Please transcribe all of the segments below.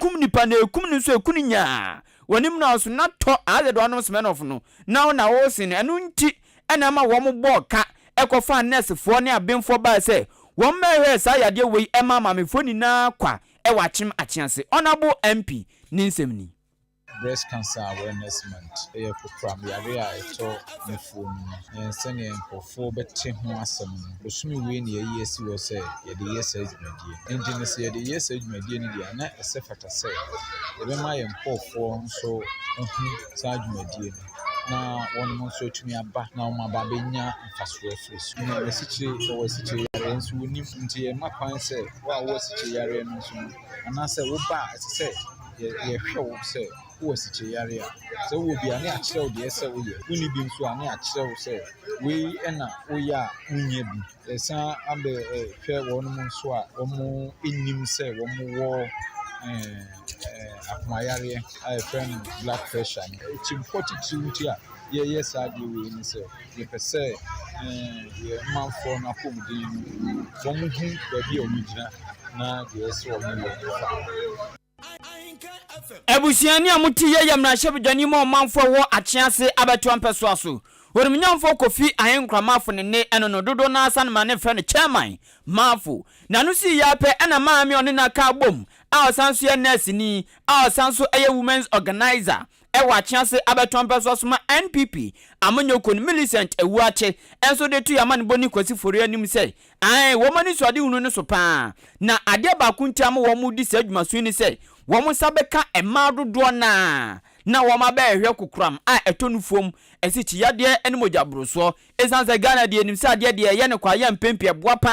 Ɛkum nipa na ɛkum no nso ɛku no nyaa. W'anim na ɔso na tɔ ayɛ sɛ deɛ wanom Smirnoff no na wo na woresen no. Ɛno nti na ɛma wɔn bɔɔ ka kɔfaa nɛɛsefoɔ ne abenfoɔ baeɛ sɛ wɔn mmɛhwɛ saa yadeɛ wei ɛma maamefoɔ nyinaa kwa wɔ Akyem Akyease. Honourable MP ne nsɛm ni. Breast Cancer Awareness Month yɛ kokoram yare a ɛtɔ nufoɔ no mu. Na sɛdeɛ nkurɔfoɔ bɛte ho asɛm no, bosome wei na yɛayi asi hɔ sɛ yɛde yɛ saa dwumadie. Enti no sɛ yɛde yɛ saa dwumadie no deɛ a, na ɛsɛ fata sɛ yɛbɛma yɛn nkurɔfoɔ nso ahu saa dwumadie no na wɔn nso atumi aba na wɔn aba abɛnya mfasoɔ afiri so. Na asikyire, wɔwɔ asikyire yareɛ nso wɔnim nti yɛma kwan sɛ wo a wowɔ asikyire yareɛ no nso no anaasɛ woba a ɛsɛ sɛ yɛhwɛ wo sɛ wowɔ asikyire a, sɛ wowɔ bi a ne yɛakyerɛ wo deɛ ɛsɛ sɛ woyɛ. Wonni bi nso a ne yɛakyerɛ wo sɛ wei na woyɛ a wonnya bi. Yɛsan abɛhwɛ wɔn nso a wɔnnim sɛ wɔwɔ akomayareɛ a yɛfrɛ no blood pressure no. Akyirimpɔ titiriw nti a yɛyɛ saa adeɛ wei ne sɛ, yɛpɛ sɛ yɛn manfoɔ no apɔmuden no, wɔhu baabi a wɔgyina na deɛ ɛsɛ sɛ wɔyɛ no fa ho. Abusuani a mote yɛ yɛ mmarahyɛbadwani ma ɔmanfoɔ a ɛwɔ Akyease abɛtoa mpɛsoa so. Onimnyamfoɔ Kofi Ahenkura Marfo ne ne ɛno no dodoɔ no ara sane ma ne frɛ no Chairman Marfo. N'ano sii yɛ ara pɛ ɛna maame a ɔne no aka abom a ɔsan nso yɛ nɛɛseni a ɔsan nso yɛ Women's Organiser ɛwɔ Akyease abɛtoa mpɛsoa so ma NPP amanyɔkuo no Millicent Awuakye nso de to yɛn amanebɔni Kwasi Fori anim sɛ Aane, wɔn anisoadehunu no so pa ara, na adeɛ baako nti ama wɔredi saa dwumaso yi ne sɛ, wɔn nsa bɛka mmaa dodoɔ no ara na wɔn abɛhwehwɛ kokoram a ɛtɔ nufoɔ mu, asikyiyadeɛ ne mogya borosoɔ. Ɛsiane sɛ Ghana deɛ yɛnim sɛ adeɛ deɛ yɛyɛ no kwa yɛ mpɛn pii ɛboa pa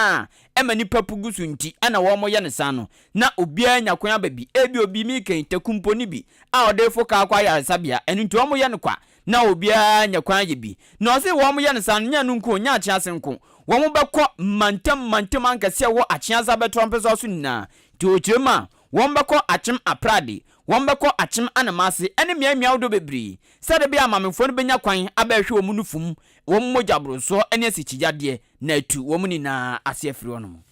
ara ma nnipa pu gu so nti na wɔyɛ no saa no, na obiara nya kwan aba bi. Ebia obi, meka yi, taku mpo ne bi a ɔde refo kaa kɔ ayaresabea, ɛno nti wɔyɛ no kwa. Na obiara nya kwan yɛ bi. Na ɔse wɔn yɛ no saa no, nyɛ ɛno nko, nyɛ Akyease nko. Wɔn bɛkɔ mantam mantam ankɛseɛ a ɛwɔ Akyease abɛtoa mpɛsoa so nyinaa. Nti ɔkyerɛ mu a, wɔn bɛkɔ Akyem Aprade, wɔn bɛkɔ Akyem Anamase, ɛne mmeae mmeae ahodoɔ bebree, sɛdeɛ ɛbɛyɛ a maamefoɔ no bɛnya kwan abɛhwɛ wɔn nufu mu, wɔn mogya borosoɔ ne asikyiyadeɛ, na atu wɔn nyinaa ase afiri hɔnom.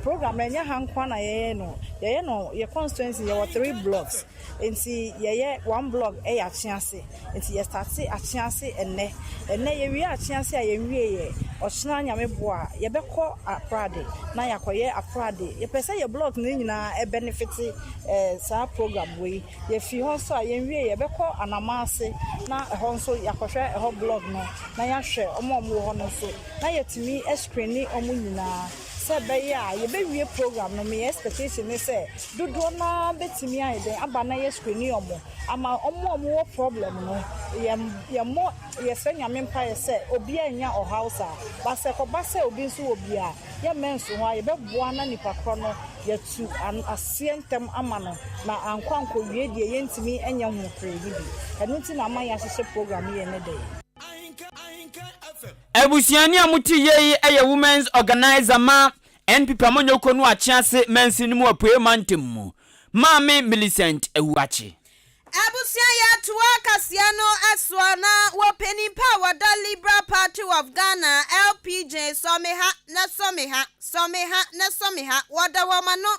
Program no ɛnyɛ ha nkoa na yɛyɛ no, yɛyɛ no yɛ constituency yɛwɔ three blocks nti yɛyɛ one block ɛyɛ Akyease nti yɛ starte Akyease ɛnɛ, ɛnɛ yɛwie Akyease a yɛnwie yɛ ɔkyena Nyame boa a yɛbɛkɔ Aprade na yɛakɔyɛ Aprade, yɛpɛ sɛ yɛ block no nyinaa ɛbɛnefete ɛɛ saa program wei, yɛfi hɔ nso a yɛnwie yɛ yɛbɛkɔ Anamase na ɛhɔ nso yɛakɔhwɛ ɛhɔ block no na yɛahwɛ wɔn a wɔwɔ hɔ no nso. Na yɛtumi screene wɔn nyinaa sɛ ɛbɛyɛ a yɛbɛwie program no, me expectation ne sɛ dodoɔ no ara bɛtumi ayɛ dɛn aba na yɛ screene wɔn ama wɔn a wɔwɔ problem no, yɛn yɛmmɔ yɛsrɛ Nyame mpaeɛ sɛ obiara nnya ɔhaw saa, but sɛ ɛkɔba sɛ obi nso wɔ bi a, yɛmma nso hɔ ara, yɛbɛboa na nipa korɔ no yɛatu aseɛ ntɛm ama no na ankɔ ankɔwie deɛ yɛntumi nyɛ ho hwee no bi. Ɛno nti na ama yɛahyehyɛ program yi ɛnnɛ da yi. Abusuani a mote yei yɛ Women's Organiser ma NPP amanyɔkuo no Akyease mansini no mu Apueɛ mantam mu, Maame Millicent Awuakye. Abusua yɛtoa kaseɛ no soɔ na wɔ panin pa a wɔda Liberal Party of Ghana, LPG, sɔ me ha na sɔ me ha, sɔ me ha na sɔ me ha, wɔda wɔn ano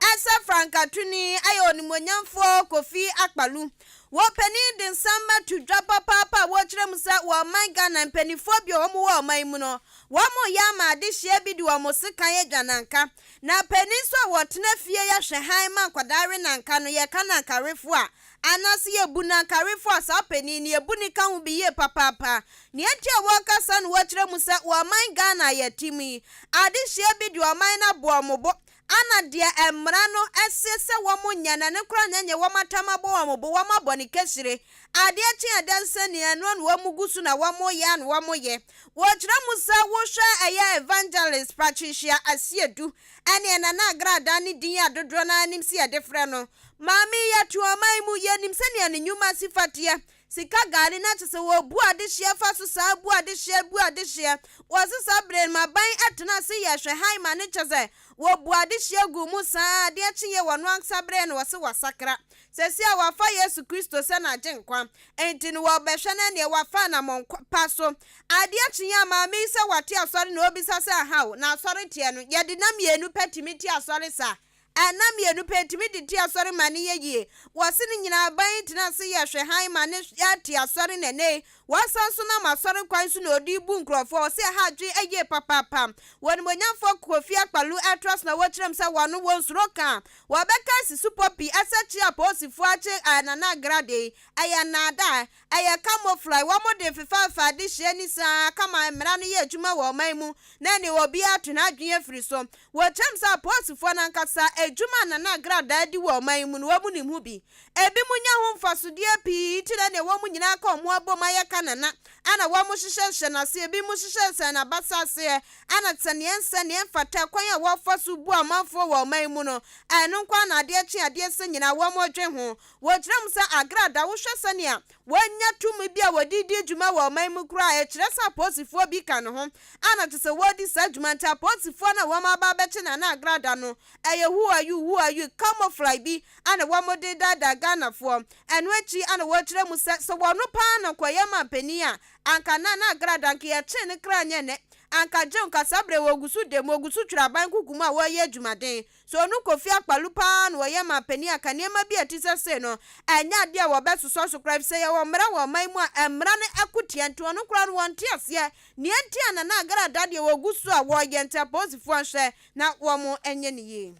sɛ frankatuni yɛ onimuonyamfoɔ Kofi Akpalu. Wɔ panin de nsɛm ato dwa papaapa a wɔkyerɛ mu sɛ wɔ ɔman Ghana mpaninfoɔ bi a wɔn wɔ ɔman yi mu no wɔn reyɛ ama adehyeɛ bi de wɔn sekan adwa nanka. Na panin nso a wɔtena fie yɛ hwɛ hann ma nkwadaa we nanka no yɛka nankawefoɔ a anaase yɛbu nankawefoɔ a saa panin no yɛbu ne ka ho bi yie papaapa. Nea nti a wɔka saa no wɔkyerɛ mu sɛ wɔ ɔman Ghana a yɛte mu yi adehyeɛ bi de ɔman no abɔ wɔn bo Ana deɛ mmara no se sɛ wɔn nyɛ no, ɛno koraa nyɛ nyɛ wɔn atam abɔ wɔn bo, wɔn abɔ no kesire. Adeɛ kye a ɛda sɛ nea ɛno na wɔn gu so na wɔn yɛ a na wɔn yɛ. Wɔkyerɛ mu sɛ wohwɛ ɛyɛ Evangelist Patricia Asiedu ɛneɛ Nana Agradaa ne din a dodoɔ no ara nim sɛ yɛde frɛ no. Maame yi yɛte ɔman mu, yɛnim sɛnea ne nnwuma si fa teɛ. Sika gari na kyesɛ wɔbu adehyeɛ fa so saa bu adehyeɛ bu adehyeɛ wɔse saa bere no aban tena ase yɛ hwɛ han ma no kyɛsɛ wɔbu adehyeɛ gu mu saa adeɛ kye yɛ wɔno anksa bere no wɔse wɔsakra sɛsi a wafa Yesu Kristo sɛ n'agyenkwa nti no wɔbɛhwɛ no ɛneɛ wafa anamɔn pa so adeɛ kye yɛ a maame yi sɛ wate asɔre na ɔbisa sɛ ahaw na asɔre teɛ no yɛde na mienu pɛ tumi te asɔre saa. Ɛna mmienu pɛ tumi de ti asɔre ma no yɛ yie. Wɔse ne nyinaa aban yi tena ase yɛ hwɛ hann ma no te asɔre na ɛnnɛ yi wɔasan nso nam asɔre kwan so na ɔde rebu nkurɔfoɔ. Wɔse ɛha adwene yie papaapa. Wɔnimonyamfoɔ Kofi Akpalu ɛtoa so na wɔkyerɛ mu sɛ wɔn wɔnsuro ka a wɔbɛka asi supɔ pii ɛsɛ kye a apolisifoɔ akye Nana Agrade yi. Ɛyɛ nnaadaa. Ɛyɛ camouflage, wɔde fefaafa adehyeɛ ani saa kama mmara no yɛ adwuma wɔ ɔman mu na ɛne obiara atwe n'adwene afiri so. Wɔkyerɛm sɛ apolisifoɔ no ankasa adwuma a Nana Agradaa di wɔ ɔman yi mu no wɔn nim ho bi. Ebinom nya ho mfasodeɛ pii nti na ɛneɛ wɔn nyinaa ka wɔn ho abom ayɛ ka Nana ɛna wɔn hyehyɛ hyɛ n'ase ebinom hyehyɛ hyɛ n'abasa aseɛ ɛna sɛ neɛ ɛnsɛ neɛ ɛmfata kwan a wɔfa so bu amanfoɔ wɔ ɔman yi mu no ɛno nko ara na adeɛ kye adeɛ sɛ nyinaa wɔn dwen ho. Wɔkyerɛ mu sɛ Agrada, wohwɛ sɛnea wɔanya tumi bi a wɔde redi dwuma wɔ ɔman mu koraa a, ɛkyerɛ sɛ apolisifoɔ bi ka ne ho a na kyerɛ sɛ wɔredi saa dwuma nti apolisifoɔ no a wɔaba abɛkye Nana Agrada no, ɛyɛ who are you, who are you, camouflage bi a na wɔde redaadaa Ghanafoɔ. Ɛno akyi a na wɔkyerɛ mu sɛ, sɛ wɔno pa ara na anka ɔyɛ manpanin a, anka Nana Agrada anka yɛkyee no koraa nyɛ nnɛ, anka Joe nka saa berɛ yi ɔgu so da mu, ɔgu so twere aban kuku mu a wɔreyɛ adwumaden. So ɔno Kofi Akpalu paa na ɔyɛ manpanin a ka nneɛma bi a ɛte sɛ sei no ɛnyɛ adeɛ a wɔbɛsosɔ so koraa efisɛ yɛwɔ mmara wɔ ɔman mu a mmara no ko tia nti ɔno koraa no wɔnte aseɛ nea nti a Nana Agradaa deɛ wɔgu so a wɔyɛ nti apolisifoɔ nhwɛ na wɔn nyɛ no yie.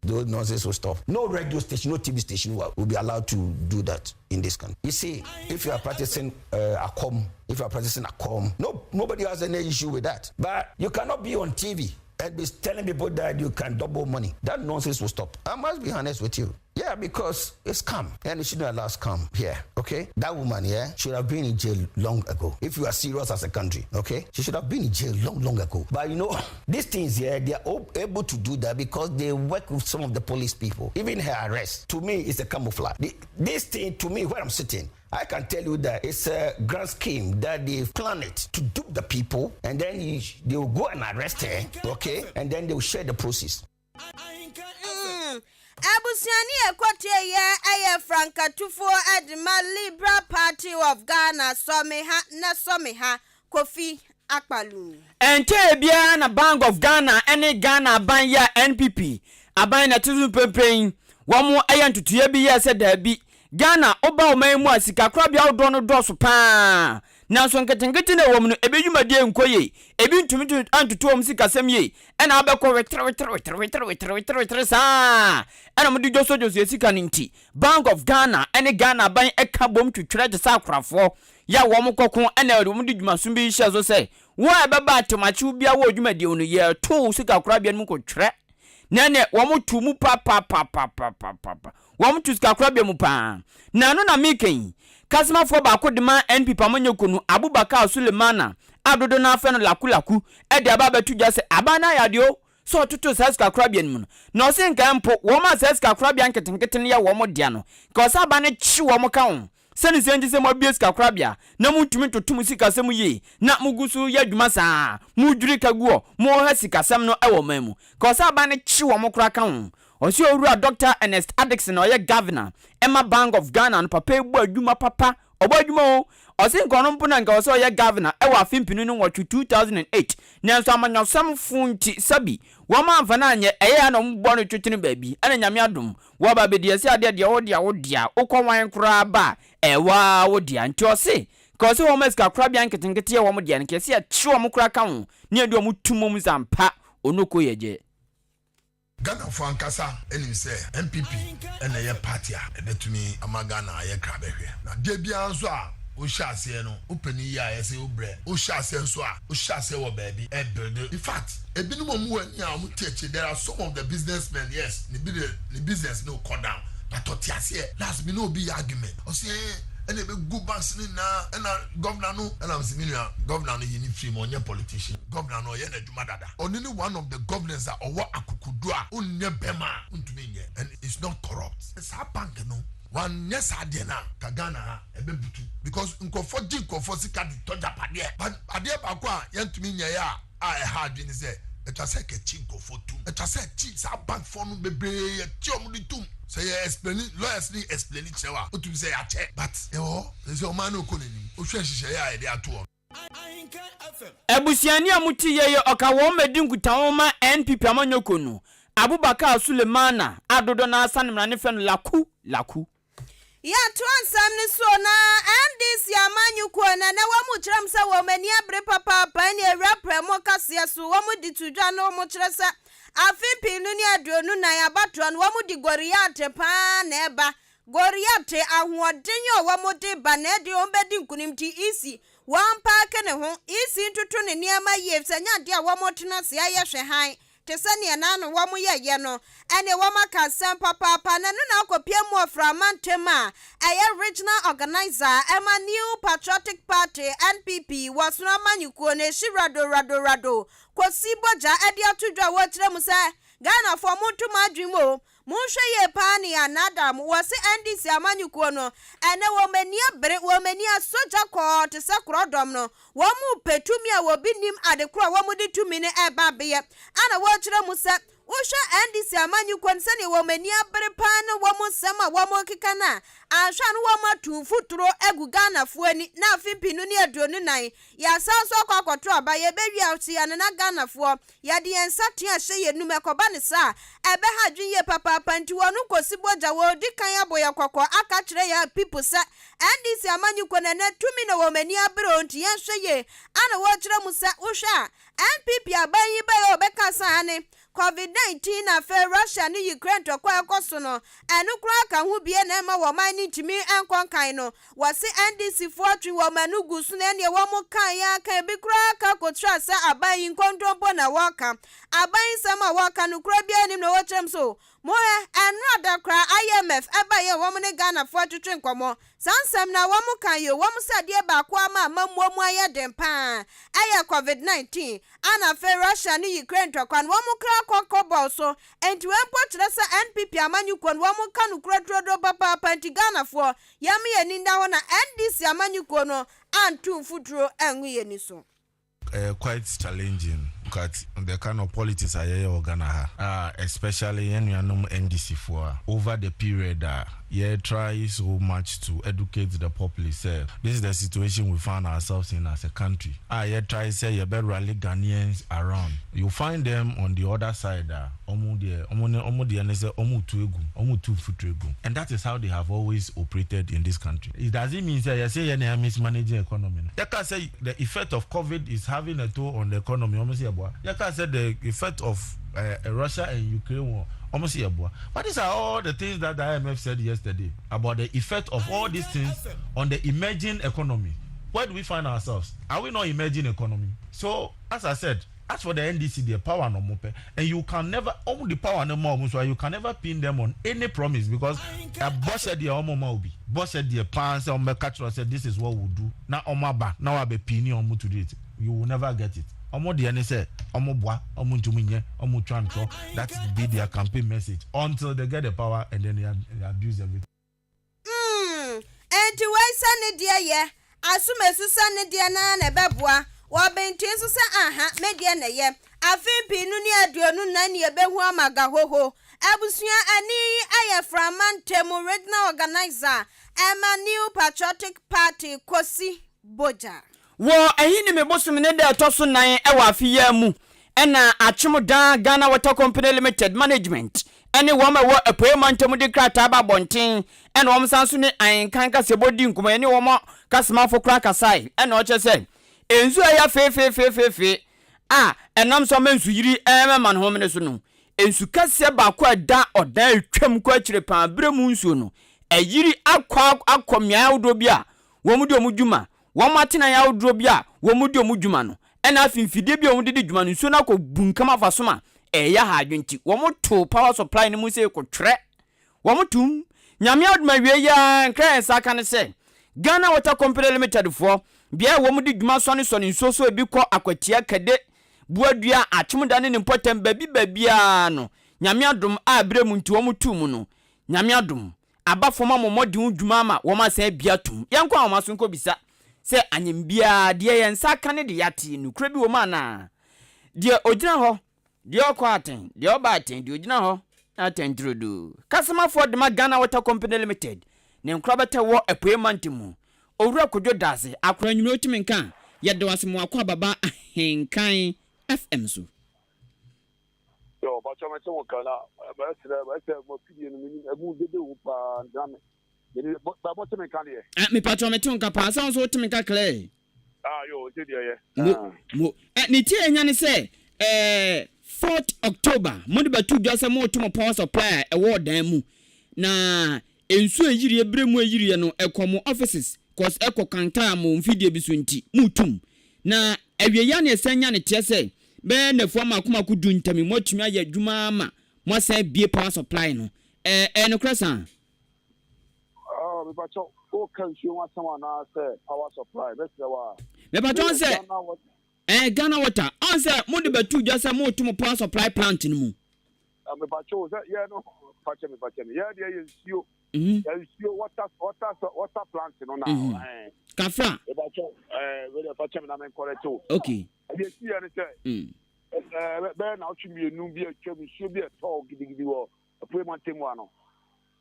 Those nonsense will stop. No radio station, no TV station will, will be allowed to do that in this country. You see, if you are practicing uh, Akom, if you are practicing Akom, no, nobody has any issue with that. But you cannot be on TV and be telling people that you can double money. That nonsense will stop. I must be honest with you. Yeah, because it's scam. And it shouldn't allow scam here. Okay? That woman, yeah, should have been in jail long ago. If you are serious as a country, okay? She should have been in jail long, long ago. But you know, these things here, they are able to do that because they work with some of the police people. Even her arrest, to me, is a camouflage. The, this thing, to me, where I'm sitting, I can tell you that it's a grand scheme that they plan it to dupe the people, and then you, they will go and arrest her, okay, and then they will share the proceeds. Mm, abusuani ɛkɔtie yɛ ɛyɛ frankatufoɔ de ma Liberal Party of Ghana sɔ me ha na sɔ me ha Kofi Akpalu. Ɛnkyɛeɛ biara na Bank of Ghana ne Ghana aban yi a NPP aban na ɛte so mprempren yi, wɔyɛ ntotoeɛ bi yɛɛ sɛ daabi, Ghana, woba ɔman yi mu a sikakorabea ahodoɔ no dɔɔso pa ara, nanso nketenkete na ɛwɔ mu no, ebi dwumadie nkɔ yie, ebi ntumi ntoto wɔn sikasɛm yie, ɛna abɛkɔ wetere wetere wetere wetere wetere wetere wetere saa ɛna wɔde dwosodwoso yɛ sika no nti, Bank of Ghana ne Ghana aban ka bom twitwerɛ te sɛ akorafoɔ yɛ a wɔn kɔko ɛna wɔn de dwumaso bi hyɛ so sɛ wo a ɛbɛba atemakyew biara wɔ dwumadie no yɛto sikakorabea no mu kɔtwerɛ na ɛnɛ wɔn to mu papapapapapapa wɔn to sikakorabea mu paa na ɛno na meka yi kasemafoɔ baako de ma NPP amanyɔkuo no Abubakar Sulemana a dodo no afɛ no Lakulaku ɛde aba abɛto dwa sɛ aban no ayɛ adeɛ o sɛ ɔtotoo saa sikakorabea no mu no, na ɔse nka mpo wɔn a saa sikakorabea nketenkete no yɛ wɔn dea no, nka ɔsɛ aban no kye wɔn ka ho. Sɛne sɛ nti sɛ moabue sikakorabea na montumi ntoto mo sikasɛm yie na mogu so yɛ adwuma saa ara, modwiri ka gu hɔ, moha sikasɛm no wɔ ɔman mu. Nka ɔsɛ aban no kye wɔn koraa ka ho. Ɔse Owura Dɔkta Ernest Addison a ɔyɛ Governor ma Bank of Ghana no papa yi bɔ adwuma papa, ɔbɔ adwuma o. Ɔse nka ɔno mpo na nka ɔsɛ ɔyɛ Governor wɔ afe mpenu ne nwɔtwe, 2008, nanso amanyɔsɛm fo nti sɛbi wɔn amfa no anyɛ, ɛyɛɛ a na wɔn bɔ no twetwene baabi, ɛna Nyame adom wɔba abɛdi ɛse adeɛ deɛ wo dea wo dea, wokɔ wan koraa ba a ɛwɔ ara wo dea, nti ɔse nka ɔse wɔn ma sika korabea nketenkete yɛ wɔn dea no nka ɛse yɛkye wɔn koraa ka ho ne yɛde wɔn to mom sɛ ampa Onoko yɛ gyɛ. Ghanafoɔ ankasa nim sɛ NPP na ɛyɛ party a ɛbɛtumi ama Ghana ayɛ krabɛhwɛ. Na adeɛ biara nso a wohyɛ aseɛ no, wopɛ no yie a ɛyɛ sɛ wobrɛ. Wohyɛ aseɛ nso a, wohyɛ aseɛ wɔ baabi ɛrebuilde. In fact, ebinom a wɔwɔ ani a wɔte akyire, there are some of the businessmen, yes, ne bi ne business no rekɔ down, but ɔte aseɛ. Last me ne obi yɛ argument, ɔse ɛɛ ɛna ɛbɛgu banks no nyinaa, ɛna governor no, ɛna mese me nua, governor no yi no firi mu, ɔnyɛ politician, governor no ɔyɛ n'adwuma dada. Ɔno ne one of the governors a ɔwɔ akokoduo a wonyɛ bɛma a wontumi nyɛ and is not corrupt. Saa bank no wanyɛ saa adeɛ no a nka Ghana ha ɛbɛbutu because nkurɔfoɔ gye nkurɔfoɔ sika de tɔ gyapadeɛ but adeɛ baako a yɛntumi nyɛeɛ a a ɛha adwene ne sɛ ɛtwa sɛ kɛkyi nkurɔfoɔ tum ɛtwa sɛ kyi saa bank foɔ no bebree yɛkye wɔn de tum sɛ yɛ explain lawyers ne explain kyerɛ wo a wotumi sɛ yɛakyɛ but ɛwɔ hɔ sɛ sɛ ɔman no rekɔ n'anim wohwɛ nhyehyɛeɛ a yɛde ato hɔ no. Abusuani a mote yie yi ɔka wɔn ma di nkutaho ma NPP amanyɔkuo no. Abubakar Sulemana a dodoɔ no ara sane mmara no frɛ no Laku Laku. Yɛtoa nsɛm no so na NDC amanyɔkuo no ɛnɛ wɔn kyerɛ mu sɛ wɔn ani abere papaapa ɛne awura prɛmo kaseɛ so wɔn de to dwa no wɔn kyerɛ sɛ afe 2024 abatoɔ no wɔn de Goriate paa na ɛba Goriate ahoɔden a wɔn de ba na ɛde wɔn bɛdi nkunim nti EC wɔn paake ne ho EC ntoto ne nneɛma yie sɛ nyɛ adeɛ a wɔn tena ase ayɛ hwɛ hann Te sɛ nea na ano wɔyɛeɛ no, ɛnneɛ wɔaka asɛm papaapa, na ɛno na akɔpue mu wɔ Frama ntam a ɛyɛ Regional Organiser ɛma New Patriotic Party, NPP, wɔ Sono Amanyɔkuo no, Ehyi Rado Rado Rado Kwasi Bogya de ato dwa a wɔrekyerɛ mu sɛ, Ghanafoɔ monto mo adwene mu o, monhwɛ yie paa ne yɛannaadaa mo. Wɔse NDC amanyɔkuo no, ɛnnɛ wɔn ani abere, wɔn ani asɔ gya kɔɔ te sɛ korɔdɔm no, Wɔrepɛ tumi a obi nnim ade koro a wɔde tumi no reba abɛyɛ. Ɛna wɔrekyerɛ mu sɛ, wohwɛ NDC amanyɔkuo no sɛdeɛ wɔn ani abere paa ne wɔn nsɛm a wɔrekeka no a, anhwɛ a na wɔatu mfuturo agu Ghanafoɔ ani na afe 2024 yɛasan nso akɔ akɔto aba, yɛbɛwie a ɔhye yɛn na Ghanafoɔ yɛde yɛn nsa tea hyɛ yɛn num, ɛkɔba no saa a, ɛbɛha adwene yie papaapa nti wɔn kɔsi bɔgya, wɔredi kan abɔ yɛn kɔkɔ aka akyerɛ yɛn people sɛ NDC amanyɔkuo no ɛnɛ tumi na wɔn ani abere o nti yɛnhwɛ yie ana wɔkyerɛ mu sɛ wohwɛ a NPP aban yi baeɛ a wɔbɛka sɛ aane covid 19 na afei Russia ne Ukraine ntɔkwa a ɛkɔ so no ɛno koraa ka ho bie na ɛmma wɔn man no ntumi nkɔ nkan no wɔse NDC foɔ twe wɔn ano gu so na ɛneɛ wɔn kaeɛ ara ka ebi koraa ka kɔtraa sɛ aban yi nkontompo na wɔka aban yi nsɛm a wɔka nokorɛ biara nnim na wɔkyerɛ mu so Mo ɛ, ɛnora da koraa IMF ɛbaeɛ a wɔn ne Ghanafoɔ atwetwe nkɔmmɔ. Saa nsɛm no a wɔn ka yi o, wɔn sɛ adeɛ baako ama amammuo mu ayɛ den paa ɛyɛ covid 19, ɛna afei Russia ne Ukraine ntɔkwa no wɔn koraa kɔ kɔ bɔɔ so. Enti wei mpo kyerɛ sɛ NPP amanyɔkuo no wɔn ka nokorɛ turodoo papaapa nti Ghanafoɔ yɛn yɛn ani nna hɔ na NDC amanyɔkuo no anto mfuturo angu yɛn ani so. Ɛyɛ quite challenging look at the kind of politics a yɛyɛ wɔ Ghana ha a especially yɛn nuanom NDC foɔ a over the period a yɛ try so much to educate the populace sɛ this is the situation we found ourselves in as a country a yɛ try sɛ yɛbɛ rally Ghanaians around you find them on the other side a wɔn deɛ wɔn ne wɔn deɛ ne sɛ wɔn retu agu wɔn retu mfuturo agu and that is how they have always operated in this country it doesn't mean sɛ yɛsɛ yɛn na yɛ mismanaging economy no yɛka sɛ The effect of covid is having a toll on the economy wɔn se yɛboa. Yɛka sɛ the effect of eh, Russia and Ukraine war wɔn se yɛboa. But these are all the things that the IMF said yesterday about the effect of all these things on the emerging economy. Where do we find ourselves? Are we not emerging economy? So as I said, as for the NDC deɛ power na wɔn pɛ and you can never wɔn de power no ma wɔn so you can never pin them on any promise because ɛbɔhyɛ deɛ wɔn ma obi bɔhyɛ deɛ paa sɛ wɔn bɛka kyerɛ sɛ this is what we do na wɔn aba na wɔabɛ pini wɔn to it you will never get it wɔn deɛ ne sɛ wɔn boa wɔn ntumi nyɛ wɔn twa ntorɔ that be their campaign message until they get the power and then they abuse everything. Mm, enti wei sɛ ne deɛ yɛ, asomasu sɛ ne deɛ no ara na ɛbɛboa, wɔbentee nso sɛ aha, me deɛ na ɛyɛ. Afe 2024 ne yɛbɛhu ama Gahoho abusua ani yi ayɛ Frama ntamu Regional Organiser ɛma New Patriotic Party Kosi Bogya. Wɔ Ahinime bosome ne da a ɛtɔ so nan wɔ afe yi ara mu na Akyem Dan Ghana Water Company Limited Management ne wɔn a ɛwɔ Apueɛ Mantam de krataa ba abɔnten na wɔn san so ne Ahenkan Kaseɛbɔ dii nkɔmmɔ yɛne wɔn kasemafo koraa kasae na ɔkyerɛ sɛ nsuo a ɛyɛ afeefeefeefee a ɛnam so ama nsuyiri rema ne homene so no nsu kɛseɛ baako a ɛda ɔdan a ɛtwam kɔ akyire paa berɛ mu nsuo no ayiri akɔ akɔ mmeae ahodoɔ bi a wɔn di wɔn dwuma Wɔn atenaeɛ ahodoɔ bi a wɔdi wɔn dwuma no, ɛna afei mfidie bi a wɔde di dwuma no, nsuo no akɔ bunkam afa so ma ɛreyɛ ha adwene nti, wɔtoo power supply no mu sei kɔtwerɛ. Wɔtoom. Nyame adom awiei yi ara, nkra a yɛn nsa aka ne sɛ, Ghana Water Company Limited foɔ, beaɛ a wɔdi dwuma sɔnesɔne nsuo so ebi kɔ Akwatia, Kade, Buadua, Akyemda ne ne mpɔtam baabi baabiara no, Nyame adom a berɛ mu nti wɔtoo mu no, Nyame adom, aba fam ama wɔadi ho dwuma ama wɔasan abue atom. Yɛnkɔ ahoma so nkɔbisa sɛ anyem biara, deɛ yɛn nsa aka ne deɛ yɛate, nokorɛ bi wɔ mu anaa? Deɛ ɔgyina hɔ, deɛ ɔkɔ atɛn, deɛ ɔba atɛn, deɛ ɔgyina hɔ atɛn turodoo. Kasamafoɔ dema Ghana Water Company Limited ne nkorabata wɔ Apueɛ Mantam mu, Owura Kojo Daase, Akora Anwummerɛ wotumi nka a, yɛda wo ase ma w'akwaaba ba Ahenkan FM so. Yo, mpakyɛw mete wo nka na mɛsrɛ mɛsɛ mo afidie no menim ɛmu dede wo paa ntina me mede ba mo te me nka deɛ. Eh, mepakyɛw mete wo nka paa sɛ wo nso wote me nka clear. Ah yo, nti deɛ yɛ. Mo, mo. Eh, ne ti a ɛnya ne sɛ eh, 4th October mode bɛto dwa sɛ moreto mo power supply a ɛwɔ ɔdan mu na nsuo a ɛyiriɛ berɛ mu ɛyiriɛ no ɛkɔ mo offices cause ɛkɔ kantaa mo mfidie bi so nti moretum na awieɛ a na ɛsan nya ne teɛ sɛ bɛyɛ nnafua mmaako mmaako du ntam yi moatumi ayɛ adwuma ama moasan abue power supply no. Ɛɛ, ɛyɛ nokorɛ saa? Oh, mepakyɛw, woka nsuo ho asɛm anaasɛ power supply? Mɛsrɛ wo a. Mepakyɛw ɔn sɛ, ɛɛ, Ghana Water, ɔn sɛ mode bɛto dwa sɛ moreto mo power supply plant no mu. Mepakyɛw, sɛ yɛ no, fakyɛ me, fakyɛ me, yɛ deɛ yɛ nsuo, yɛ nsuo, water, water, water plant no na, ɛɛ. Kafra. Mepakyɛw, ɛɛ, wei deɛ fakyɛ me na me nkɔrɛte wo. Okay. Ɛdeɛ esi yɛ ne sɛ, ɛɛ, bɛyɛ naawɔtwe mmienu bi atwam, nsuo bi ɛtɔɔ gidigidi wɔ Apuei mantam ha no,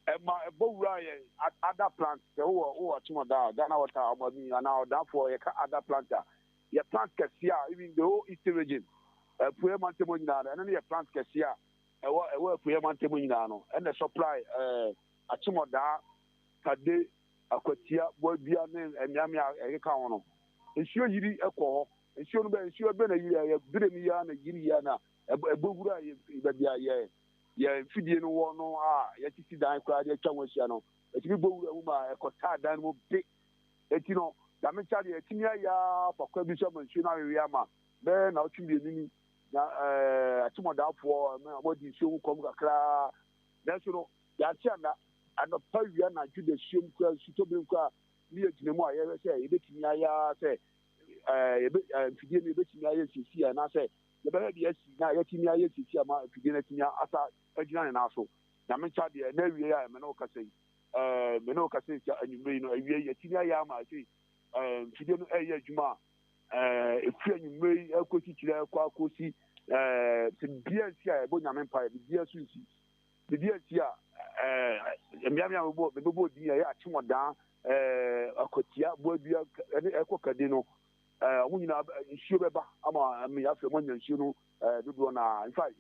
ɛma ɛbɔ wuraa yɛn ada plant, sɛ wowɔ wowɔ Akyemɔda a, Ghana Water a ɔmo ani anaa ɔdanfoɔ yɛka ada plant a, yɛ plant kɛseɛ a even the whole eastern region, Apuei mantam hɔ nyinaa no, ɛno ne yɛ plant kɛseɛ a ɛwɔ ɛwɔ Apuei mantam hɔ nyinaa no, ɛna supply ɛɛ Akyemɔdaa, Kade, Akwatia, Boadua ne mmeammea a ɛkeka ho no. Nsuo yiri kɔ hɔ, nsuo no bɛ nsuo bɛ na yiri ɛyɛ berɛ mu yi ara na yiri yi ara na ɛbɔ wura yɛ baabi a yɛ yɛn mfidie no wɔ no a yɛasisi dan koraa de atwa ho ahyia no, ɛtumi bɔ wura mu ma ɛkɔtaa dan no mu be. Enti no, Nyame nkyɛ adeɛ, yɛatumi ayɛ ara afa kwan bi so ama nsuo no awewe ama bɛyɛ nnawɔtwe mmienu ni, na ɛɛ atemɔdaafoɔ wɔadi nsuo ho kɔm kakraa. Nanso no, yɛante anna. Anɔpa, awia, anadwo, dasuom koraa, nsutɔberem koraa, ne yɛgyina mu a yɛhwɛ sɛ yɛbɛtumi ayɛ ara sɛ ɛɛ yɛbɛ ɛɛ mfidie no yɛbɛtumi ayɛ nsiesie anaasɛ Yɛbɛhwɛ deɛ asi na yɛatumi ayɛ siesie ama afidie no atumi asa agyina ne nan so. Nyame nkyɛ adeɛ, ɛnnɛ awiei a me ne wo kasa yi, eh, me ne wo kasa yi sɛ anwummerɛ yi no, awiei yɛatumi ayɛ ama ɛsei eh, mfidie no ɛreyɛ adwuma a, eh, ɛfiri anwummerɛ yi ɛkɔsi kyerɛ ɛkɔ akɔsi eh, sɛ biribiara nsi a yɛbɔ Nyame mpaeɛ, biribiara so nsi. Biribiara nsi a, eh, mmeammea a mebɛbɔ mebɛbɔ din ɛyɛ Akyemɔdan, eh, Akwatia, Boadua, ɛne ɛkɔ Kade no, Eh, wɔn nyinaa nsuo bɛba ama mmea afei wɔn anya nsuo no eh, dodoɔ no ara. In fact,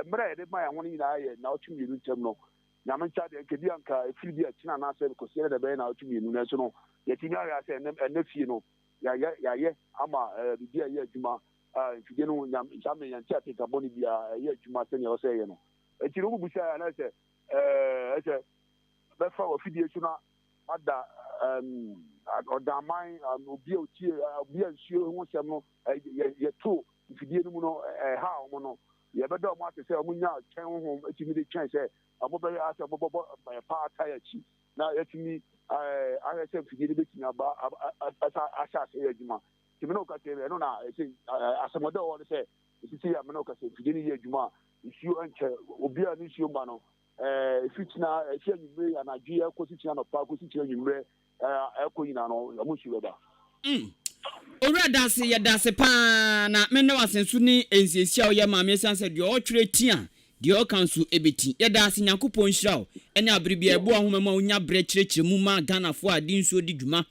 mmerɛ a yɛde ma yɛn ho no nyinaa yɛ naawɔtwe mmienu ntam no. Nyame nkyɛ adeɛ, nka bi anka ɛfiri bi a ɛkyena anaasɛ kɔsi ɛdɛ na ɛbɛyɛ naawɔtwe mmienu, nanso no yɛtumi ahwɛ sɛ ɛnɛ ɛnɛ fie no yɛayɛ yɛayɛ ama eh, biribi a ɛyɛ adwuma a mfidie no nyam saa mmerɛ yɛnte atenka bɔne biara ɛyɛ adwuma sɛnea ɛwɔ sɛ ɛyɛ no. Enti no wobusa yɛ anaasɛ ɛɛ ɛsɛ bɛfa wɔ afidie so na Ada um, ɔdaman um, obi a otie obi a nsuo ho nsɛm no yɛto mfidie no mu no ɛha wɔn no, yɛbɛda wɔn ase sɛ wɔn nya twɛn honhom atumi de twɛn sɛ wɔn bɛyɛ asɛ wɔn bɛbɔ paa tae akyi na yɛatumi ahwɛ sɛ mfidie no bɛtumi aba asa ahyɛ ase yɛ adwuma. Nti me ne wo kasa yi ɛno na ɛsɛ asɛmɔdɛ wɔ no sɛ ɛsisi yɛ me ne wo kasa mfidie no yɛ adwuma a nsuo nkyɛ obi a ne nsuo mma no Ɛfiri kyena, ɛfiri anwummerɛ anadwo yi ɛkɔsi kyena anɔpa kɔsi kyena anwummerɛ ɛkɔ nyinaa no, wɔn nsuo bɛba. Mm. Owura Dase, yɛdase paa na menda wo ase nso ne nsiesie a woyɛ maa me ɛsiane sɛ deɛ ɔtwerɛ ti a deɛ ɔka nso ɛbɛti. Yɛdase, Nyankopɔn nhyira wo ɛne abere biara ɛboa wo nhoma mu a wonya berɛ kyerɛkyerɛ mu ma Ghanafoɔ a de nsuo di dwuma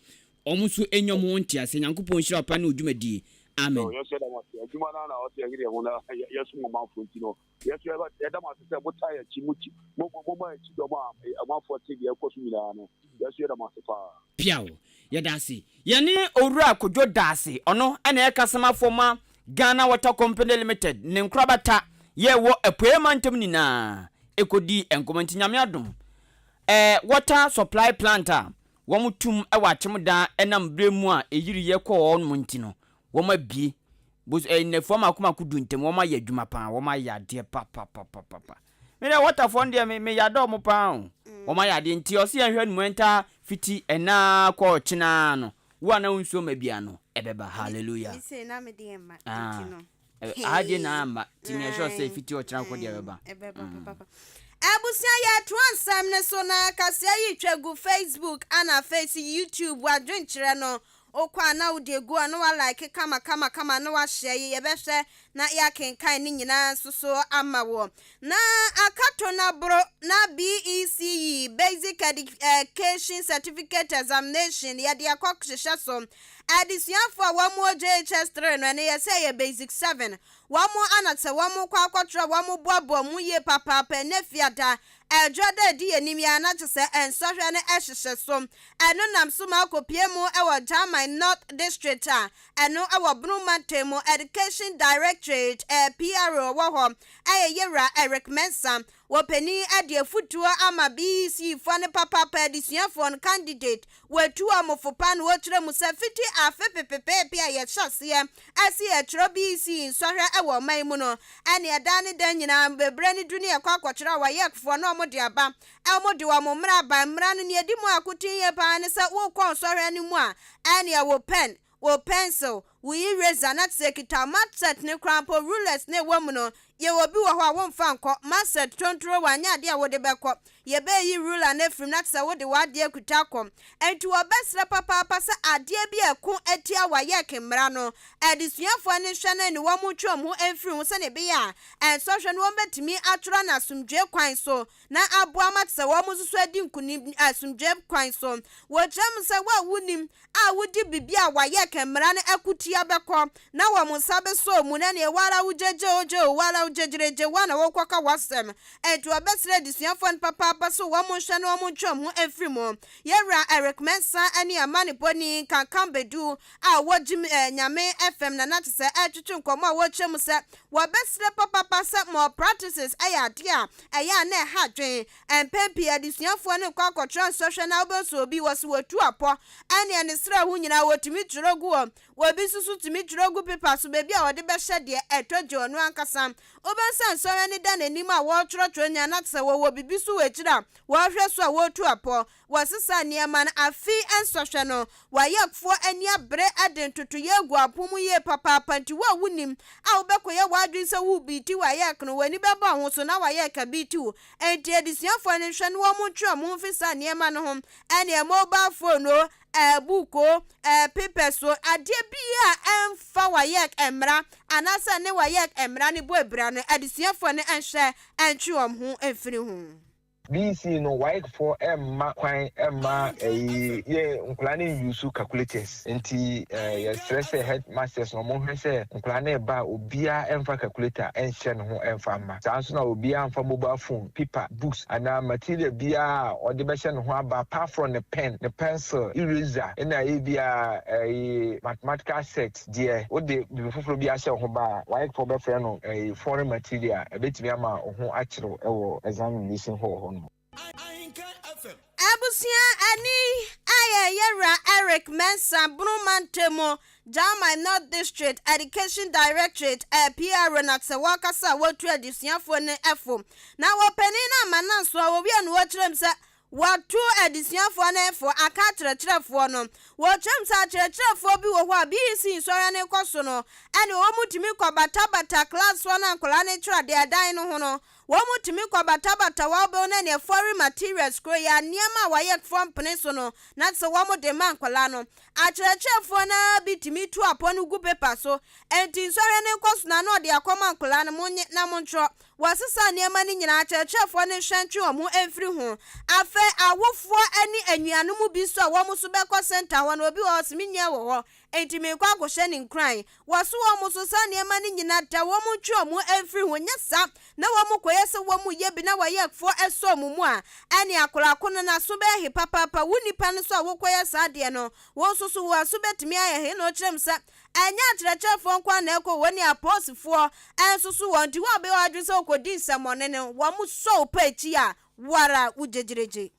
wɔn nso ɛnya wɔn ho nteaseɛ. Nyankopɔn nhyira wo paa ne wo dwumadie. Amen. Yɛn nso yɛda mo ase. Adwuma no ara na ɔsɛ yɛyere yɛn ho na yɛsom ɔmanfoɔ nti no, Yɛn nso yɛda mo ase sɛ motaa yɛn akyi, mo, moma yɛn akyi dɔm a ɔmanfoɔ te deɛ ɛrekɔ so nyinaa no. Yɛn nso yɛda mo ase paa. Piaw, yɛda ase. Yɛne Owura Kojo Daase, ɔno na ɛyɛ kasamafoɔ ma Ghana Water Company Limited ne nkorabata yɛ wɔ Apueɛ mantam nyinaa ɛkɔdii nkɔmmɔ nti Nyame adom eh, water supply plant a wɔn tum wɔ Akyem-daa ɛnam berɛ mu a ɛyiriiɛ kɔɔ hɔ nom nti no wɔn abie Bos eh, nnafua mako mako du ntam wɔn ayɛ adwuma paa, wɔn ayɛ adeɛ papapapapa. Me deɛ waterfoɔ no deɛ me me yada wɔn paa o. Wɔn ayɛ adeɛ nti ɔsi yɛn hwɛ no mu ɛntaa fiti ɛnaa kɔ ɔkyena no. Wo a na wo nsuo ma bia no ɛbɛba. Hallelujah. Me sei na me deɛ mma Ah, nti no. eh, aha deɛ na amma nti me sure sɛ fiti ɔkyena kɔ deɛ ɛbɛba. Ɛbɛba papapa. Abusua yɛtoa nsɛm no so na kaseɛ yi twa gu Facebook ana afei so YouTube wadwenkyerɛ no Wokɔ a na wode agu a na wa like kama kama kama na wa share yi yɛbɛhwɛ. na yɛakenkan ne nyinaa nso so ama wo. Na akato no aboro na BECE, Basic Education Certificate Examination, yɛde akɔ hyehyɛ so. Adesuafoɔ a wɔn wɔ JHS 3 no, ɛno yɛ sɛ ɛyɛ Basic 7. Wɔn ana sɛ wɔn kɔ akɔtwerɛ wɔn boaboa mu yie papaapa ɛnɛ Fiada Ɛdwo da adi anim yi ara na kyerɛ sɛ nsɔhwɛ no hyehyɛ so. Ɛno nam so ma akɔpue mu wɔ German North District a ɛno wɔ Bono Mantam mu Education Directorate PRO wɔ hɔ yɛ Yewura Eric Mensah. Wɔ panin de afutuo ama BEC foɔ no papaapa adesuafoɔ no, candidate, Wɔatu wɔn fo pa na wɔkyerɛ mu sɛ fiti afe pepepeepe a yɛhyɛ aseɛ se yɛtwerɛ BEC nsɔhwɛ wɔ ɔman yi mu no, ɛneɛ daa ne da nyinaa berɛ no du ne yɛkɔ akɔkyerɛ WAEC foɔ na wɔde aba. Wɔde wɔn mmara aba. Mmara no nea ɛdi mu akoten yie pa ara ne sɛ wokɔ nsɔhwɛ no mu a, ɛneɛ wo pen, wo pencil, wo eraser na kyerɛ sɛ kita math set no koraa mpo, rulers no a ɛwɔ mu no, yɛwɔ bi wɔ hɔ a womfa nkɔ, math set tontoro wanyɛ adeɛ a wode bɛkɔ. Yɛbɛyi ruler no afiri mu na kyerɛ sɛ wode w'adeɛ akuta akɔ. Enti wɔbɛsrɛ papaapa sɛ adeɛ bi a ɛko tia WAEC mmara no, adesuafoɔ no nhwɛ no ne wɔn ntwe wɔn ho mfiri ho sɛdeɛ ɛbɛyɛ a nsɔhwɛ no wɔbɛtumi atwerɛ no asomdwoeɛ kwan so na aboa ma kyerɛ sɛ wɔn nso so adi nkonim asomdwoeɛ kwan so. Wɔkyerɛ mu sɛ wo a wonim a wodi biribi a WAEC mmara no ko tia bɛkɔ na wɔn nsa bɛsɔ mu na neɛ wo ara wo gyegye o gye o wo ara wo gyegyeregye wo ara na wokɔka w'asɛm. Enti wɔbɛsrɛ adesuafoɔ no papaapa sɛ wɔn nhwɛ na wɔn ntwe wɔn ho mfiri mu. Yɛn wura Eric Mensah ne amanebɔni Nkankam Badu a ɔwɔ Gyim eh, Nyame FM na na kyesɛ ɛretwetwe nkɔmmɔ a wɔrekyerɛ mu sɛ wɔbɛsrɛ papaapa sɛ malpractices yɛ adeɛ a ɛyɛ a na ɛha adwene Mpɛn pii adesuafoɔ no rekɔ akɔtwerɛ nsɔhwɛ na wobɛhu sɛ obi wɔ so wɔtu apɔ ɛneɛ ne serɛ ho nyinaa wɔtumi twerɛ gu hɔ. Obi nso so tumi twerɛ gu pepa so baabi a ɔde bɛhyɛ deɛ ɛtɔ gye ɔno ankasa. Wobɛhu sɛ nsɔhwɛ no da n'anim a wɔretwerɛtwerɛ nyinaa na kyerɛ sɛ wɔwɔ biribi so wɔ akyire a wɔrehwɛ so a wɔretu apɔ. Wɔsesa nneɛma no afe nsɔhwɛ no, WAECfoɔ ani abere de ntotoeɛ agu apon mu yie papaapa nti wo a wonim a wobɛkɔyɛ w'adwene sɛ worebiiti WAEC no w'ani bɛba wo ho so na WAEC abiiti wo. Enti adesuafoɔ no nhwɛ na wɔn ntwe wɔn ho mfiri saa nneɛma no ho, ɛneɛ mobile phone o, ɛɛ book o, ɛɛ papers o, adeɛ biara a ɛmfa WAEC mmara anaasɛ ɛne WAEC mmara no bɔ abira no, adesuafoɔ no nhwɛ ntwe wɔn ho mfiri ho. BC no WAEC foɔ mma kwan mma ɛyi yɛ nkwadaa no nuse calculators nti yɛsrɛ sɛ headmasters no wɔn hwɛ sɛ nkwadaa no reba a obiara mfa calculator nhyɛ ne ho mfa mma saa nso na obiara mfa mobile phone, paper, books anaa material biara a ɔde bɛhyɛ ne ho aba apart from ne pen, ne pencil, eraser ɛna ebia ɛyi mathematical set. Deɛ wode biribi foforɔ bi ahyɛ wo ho ba a, WAEC foɔ bɛfrɛ no foreign material, ɛbɛtumi ama wo ho akyere wo wɔ examination hall hɔ nom. Abusua ani ayɛ Yɛwura Eric Mensah, Bono Mantamu, Gyamai North District Education Directorate, PRO na sɛ wɔkasa a wɔtu adesuafoɔ no fo. Na wɔpanin no ama no anso a wɔwie no wɔkyerɛ mu sɛ Wɔatu adesuafoɔ no fo aka akyerɛkyerɛfoɔ no. Wɔkyerɛm sɛ akyerɛkyerɛfoɔ bi wɔ hɔ a BEC nsɔhwɛ no rekɔ so no, ɛne wɔn tumi kɔ batabata class hɔ no a nkwadaa no retwerɛ adeɛ ɛdan no ho no. Wɔn tumi kɔ batabata hɔ a wobɛhu no ɛneɛ foreign materials koro yi ara, nneɛma a wɔayɛ foɔ mpene so no na sɛ wɔn de ma nkwadaa no. Akyerɛkyerɛfoɔ no ara bi tumi tu apɔ no gu paper so. Enti nsɔhwɛ no rekɔ so no a na ɔde akɔma nkwadaa no, monnye na montwerɛ. Wɔsesa nneɛma no nyinaa, akyerɛkyerɛfoɔ no nhwɛ ntwe wɔn ho mfiri ho. Afei awofoɔ ne anuanom bi nso a wɔn nso bɛkɔ sɛnta hɔ no, obi wɔ hɔ ɔse me nua wɔ hɔ, enti merekɔ akɔhyɛ no nkuran. Wɔso wɔn nso saa nneɛma no nyinaa da, wɔn ntwe wɔn ho mfiri ho, nyɛ saa na wɔn kɔyɛ sɛ wɔn reyɛ bi na wɔyɛfoɔ sɔ wɔn mu a, ɛne akwadaa ko no n'aso bɛyɛ he papaapa. Wo nipa no nso a wokɔyɛ saa adeɛ no, wo nso so wo aso bɛtumi ayɛ he? Na ɔkyerɛ mu sɛ, Ɛnyɛ akyerɛkyerɛfoɔ nko ara na ɛkɔ, wɔn ne apolisifoɔ nso so wɔ. Nti wo a wobɛyɛ w'adwene sɛ wokɔdi nsɛmmɔne no, wɔsɔ wo pɛ akyi a, wo ara wogyegyeregye.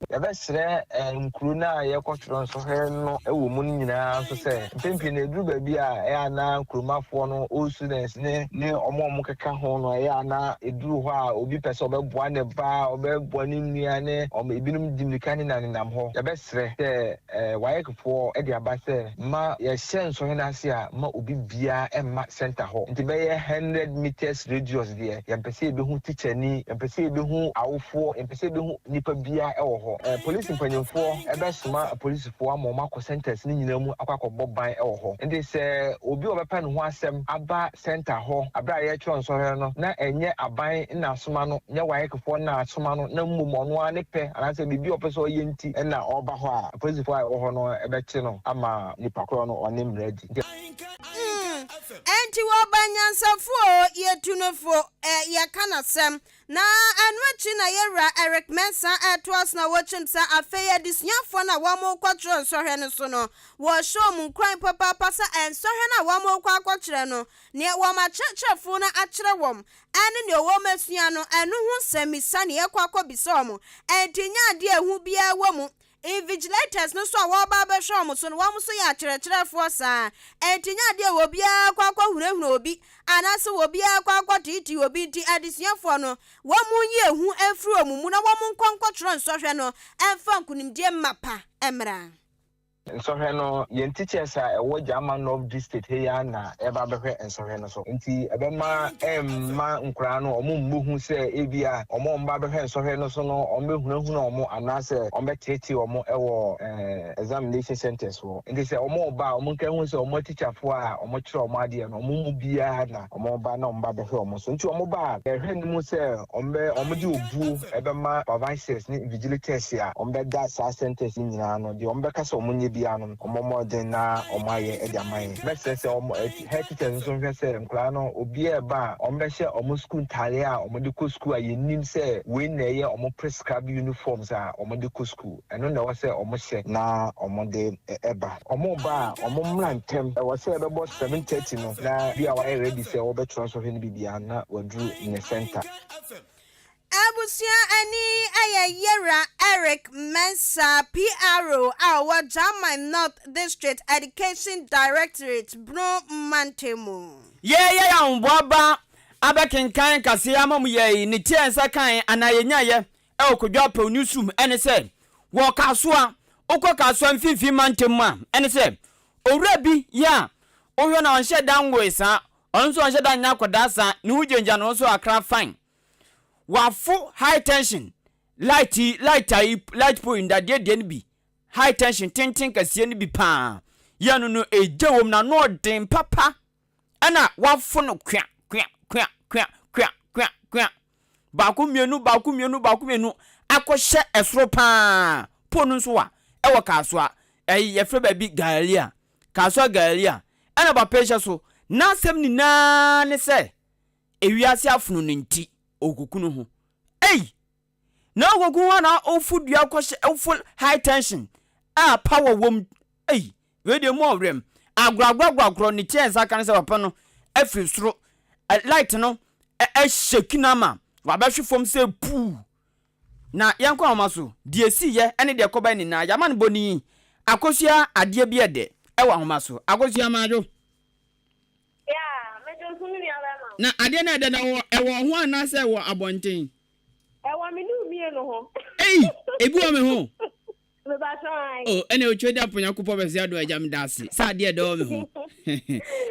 Yɛbɛsrɛ nkuro no a yɛrekɔtwerɛ nsɔhwɛ no wɔ mu no nyinaa nso sɛ, mpɛn pii no ɛduru baabi a ɛyɛ a na nkuromafoɔ no, old students ne ne wɔn a wɔkeka ho no, ɛyɛ a na ɛduru hɔ a obi pɛ sɛ ɔbɛboa ne ba, ɔbɛboa ne nua ne wɔn, ebinom di mmirika nenanenam hɔ. Yɛbɛsrɛ sɛ WAEC foɔ de aba sɛ ma yɛhyɛ nsɔhwɛ no ase a ma obi biara mma centre hɔ nti bɛyɛ hundred metres radius deɛ yɛmpɛ sɛ yɛbɛhu teacher ni, yɛmpɛ sɛ yɛbɛhu awofoɔ, yɛmpɛ sɛ yɛbɛhu nipa biara wɔ hɔ. hɔ. Polisi mpanyimfoɔ bɛsoma apolisifoɔ ama wɔakɔ centres no nyinaa mu akɔ akɔbɔ ban wɔ hɔ. Nti sɛ obi a ɔbɛpɛ ne ho asɛm aba centre hɔ berɛ a yɛretwerɛ nsɔhwɛ no na ɛnyɛ aban na asoma no, nyɛ WAECfoɔ na asoma no na mmom ɔno ara ne pɛ anaasɛ biribi a ɔpɛ sɛ ɔyɛ nti na ɔreba hɔ a, apolisifoɔ a ɛwɔ hɔ no bɛkye no ama nipa korɔ no ɔne mmara adi. Nti. Mm, enti wɔba nyansafo o, yɛtu no fo, ɛ, yɛka n'asɛm. Na ɛno akyi na yɛn wura Eric Mensah retoa so na wɔkyerɛm sɛ afei adesuafoɔ no a wɔrekɔtwerɛ nsɔhwɛ no so no, wɔrehyɛ wɔn nkuran papaapa sɛ nsɔhwɛ no a wɔrekɔ akɔkyerɛ no, neɛ wɔn akyerɛkyerɛfoɔ no akyerɛ wɔn ne neɛ wɔasua no, ɛno ho nsɛmmisa na yɛrekɔ akɔbisa wɔn. Enti nyɛ adeɛ a ehu biara wɔ mu. Invigilators no nso a wɔreba abɛhwɛ wɔn so no, wɔn nso yɛ akyerɛkyerɛfoɔ saa ara. Enti nyɛ adeɛ a obiara kɔ akɔhunahuna obi anaasɛ obiara kɔ akɔteetee obi nti, adesuafoɔ no, wɔnyi ehu mfiri wɔn mu na wɔnkɔ nkɔtwerɛ nsɔhwɛ no mfa nkonimdie mapa mmra. Nsɔhwɛ no, yɛn teachers a ɛwɔ Gyama North District ha yi ara na ɛreba abɛhwɛ nsɔhwɛ no so. Nti ɛbɛma ɛmma nkwadaa no wɔn mmɔ hu sɛ ebia wɔn a wɔba abɛhwɛ nsɔhwɛ no so no wɔbɛhunahuna wɔn anaasɛ wɔbɛteetee wɔn wɔ examination centres hɔ. Nti sɛ wɔreba a, wɔnka nhu sɛ wɔn atikyafoɔ a wɔkyerɛ wɔn adeɛ no, wɔn mu biara na wɔreba na wɔba abɛhwɛ wɔn so. Nti wɔba a, yɛhwɛ no mu sɛ wɔbɛ wɔde obuo bɛma supervisors ne invigilators a wɔbɛda saa centres yi nyinaa ano. Deɛ wɔbɛka sɛ wɔnyɛ biara no, wɔmmɔ mmɔden na wɔayɛ de ama yɛn. Mɛsrɛ sɛ wɔn head teachers nso nhwɛ sɛ nkwadaa no obiara reba a, wɔbɛhyɛ wɔn sukuu ntaadeɛ a wɔde kɔ sukuu a yɛnim sɛ wei na ɛyɛ wɔn prescribed uniforms a wɔde kɔ sukuu. Ɛno na ɛwɔ sɛ wɔhyɛ na wɔde ba. Wɔreba a, wɔmmra ntɛm. Ɛwɔ sɛ ɛbɛbɔ 7:30 no na bi a wɔayɛ ready sɛ wɔbɛtwerɛ nsɔhwɛ no biribiara na wɔaduru ne centre. Abusua ani yɛ Yewura Eric Mensah, PRO a ɔwɔ German North District Education Directorate, Brno mantam mu. Yɛreyɛ yɛn ahoboa ba abɛkenkan kaseɛ ama mo yɛi ne ti a yɛn nsa kaeɛ anaa yɛnyaeɛ wɔ Kwadwo Apaw Newsroom ɛne sɛ wɔ Kasoa, wokɔ Kasoa mfimfini mantam mu a ɛne sɛ owura bi yɛ a wohwɛ no a ɔnhyɛ da nwoe saa, ɔno nso ɔnhyɛ da nyɛ akwadaa saa, ne ho gyinagyina ne ho so akra fine. Wafo high tension light yi light ayi light pole ndadeɛ deɛ no bi high tension tenten kɛseɛ no bi paa yɛ no no egya wɔm na no ɔden papa ɛna wafo no kua kua kua kua kua kua kua baako mmienu baako mmienu baako mmienu akɔhyɛ ɛsoro paa pole no nso wa ɛwɔ kaasoa ɛyi yɛfrɛ baabi Galilea kaasoa Galilea ɛna papa yi hyɛ so n'asɛm nyinaa ne sɛ Ewiase afono no nti, ɔrekoku no ho. Ei! Na ɔrekoku ho a na ɔfo dua kɔhyɛ, ɔfo high tension a power wom. Ei! Wei deɛ mu ɔwerɛm. Agorɔagorɔagorɔagorɔ ne ti a nsa ka no sɛ papa no afiri soro. Light no ɛhyɛki no ama wabɛhwe fam sɛ puu. Na yɛnkɔ ahoma so. Deɛ ɛsiiɛ ne deɛ ɛkɔbae nyinaa, yɛama no bɔni. Akosua adeɛ bi ɛdɛ ɛwɔ ahoma so. Akosua Madwo. Yeah, me nso me nua bɛma. Na adeɛ no ɛdɛ no ɛwɔ ɛwɔ ho anaasɛ ɛwɔ abɔnten? Ɛwɔ me ne wo mmienu ho. Ei, ebi wɔ me ho. Mepakyɛ ae. Oh, ɛna otwa di apo Nyankopɔn bɛsɛ ado agya meda ase sɛ adeɛ ɛdɛ wɔ me ho.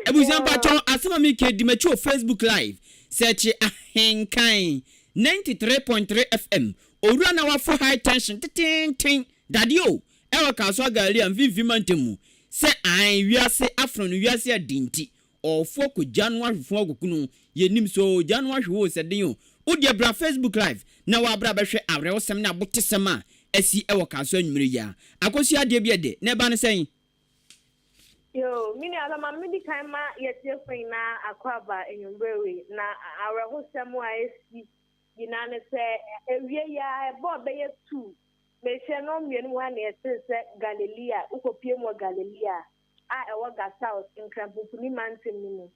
Abusua mpakyɛw asɛm a meka di m'akyi wɔ Facebook live sɛkye Ahenkan 93.3 FM owura na wafo high tension tetenten dadeɛ o Ɛwɔ Kasoa Galilea mfimfini mantam mu, sɛ aane, wiase afono no, wiase ade nti, ɔɔfo akɔ gya no ahwe fo akɔku no, yɛnnim sɛ ɔɔ gya no ahwe hɔ o, sɛ den o. Wo deɛ bra Facebook live na w'abra bɛhwɛ awerɛhosɛm ne abotesɛm a asi ɛwɔ Kasoa anwumerɛ yi ara. Akosua adeɛ bi ɛdɛ, na ɛba ne sɛn? Yoo, me nua bɛma medi kan ma yɛtiefo nyinaa akwaaba anwumerɛ wei, na awerɛhosɛm a asi nyinaa ne sɛ awie yi ara ɛbɔɔ bɛyɛ tuu Mehyɛ no mmienu mu ha na yɛtee sɛ Galilea, wokɔpue mu wɔ Galilea a ɛwɔ Ga South, Nkranpumpuni mantam no mu.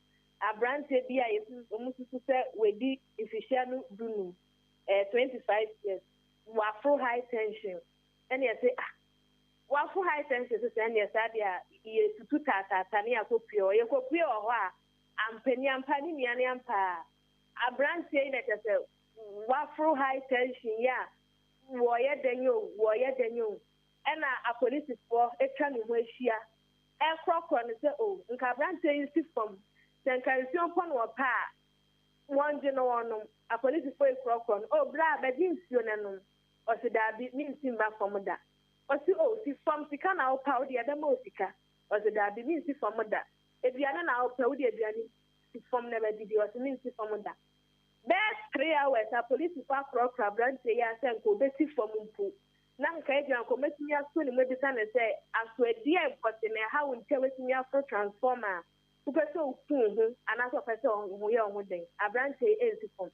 Aberanteɛ bi a yɛsusu, wɔsusu sɛ wadi mfirihyia no dunum, ɛyɛ 25 years, waforo high tension. Ɛna yɛse ah, waforo high tension sɛ sɛ ɛneɛ saa deɛ a yɛtutu taataata ne yɛakɔpue hɔ. Yɛkɔpue wɔ hɔ a, ampani ampa ne nua ne ampa a, aberanteɛ yi na kyerɛ sɛ waforo high tension yi a Wɔreyɛ dɛn o, wɔreyɛ dɛn o, ɛna apolisifoɔ atwa ne ho ahyia rekorɔkorɔ no sɛ o, nka aberanteɛ yi nsi fam, sɛ nka nsuo mpo na ɔpɛ a, wɔngye no wɔnnom. Apolisifoɔ yi korɔkorɔ no, o bra bɛgye nsuo no nom. Ɔse daabi mensi mma fam da. Ɔse oh si fam, sika na wopɛ a wodeɛ yɛbɛma wo sika. Ɔse daabi mensi fam da. Aduane na wopɛ wodeɛ aduane si fam na bɛdidi. Ɔse mensi fam da. Bɛyɛ 3 hours apolisifo akorɔkorɔ aberanteɛ yi ara sɛ nka ɔbɛsi fam mpo na nka ebia nka wɔatumi aso ne mu abisa no sɛ aso ɛdeɛn pɔte na ɛha wo nti a woatumi aforo transformer a wopɛ sɛ woku wo ho anaasɛ wopɛ sɛ wo ho yɛ wo ho den. Aberanteɛ yi ansi fam.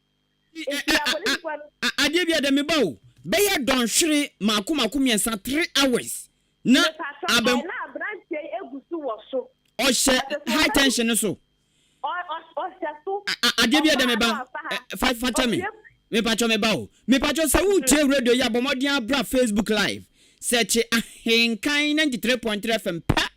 Nti apolisifoɔ no. Adeɛ bi a dɛ meba o, bɛyɛ dɔnhwere mako mako mmiɛnsa, 3 hours, na Mepatɔ, abam. na aberanteɛ yi egu so wɔ so. Ɔhyɛ high tension no so. Ɔhyɛ so. Adeɛ bi a dɛ meba, fa fa kyɛ me, mepatɔ meba o, mepatɔ sɛ woretie radio yi a bɔ mmɔden abra Facebook live, search Ahenkan 93.3 FM pɛ,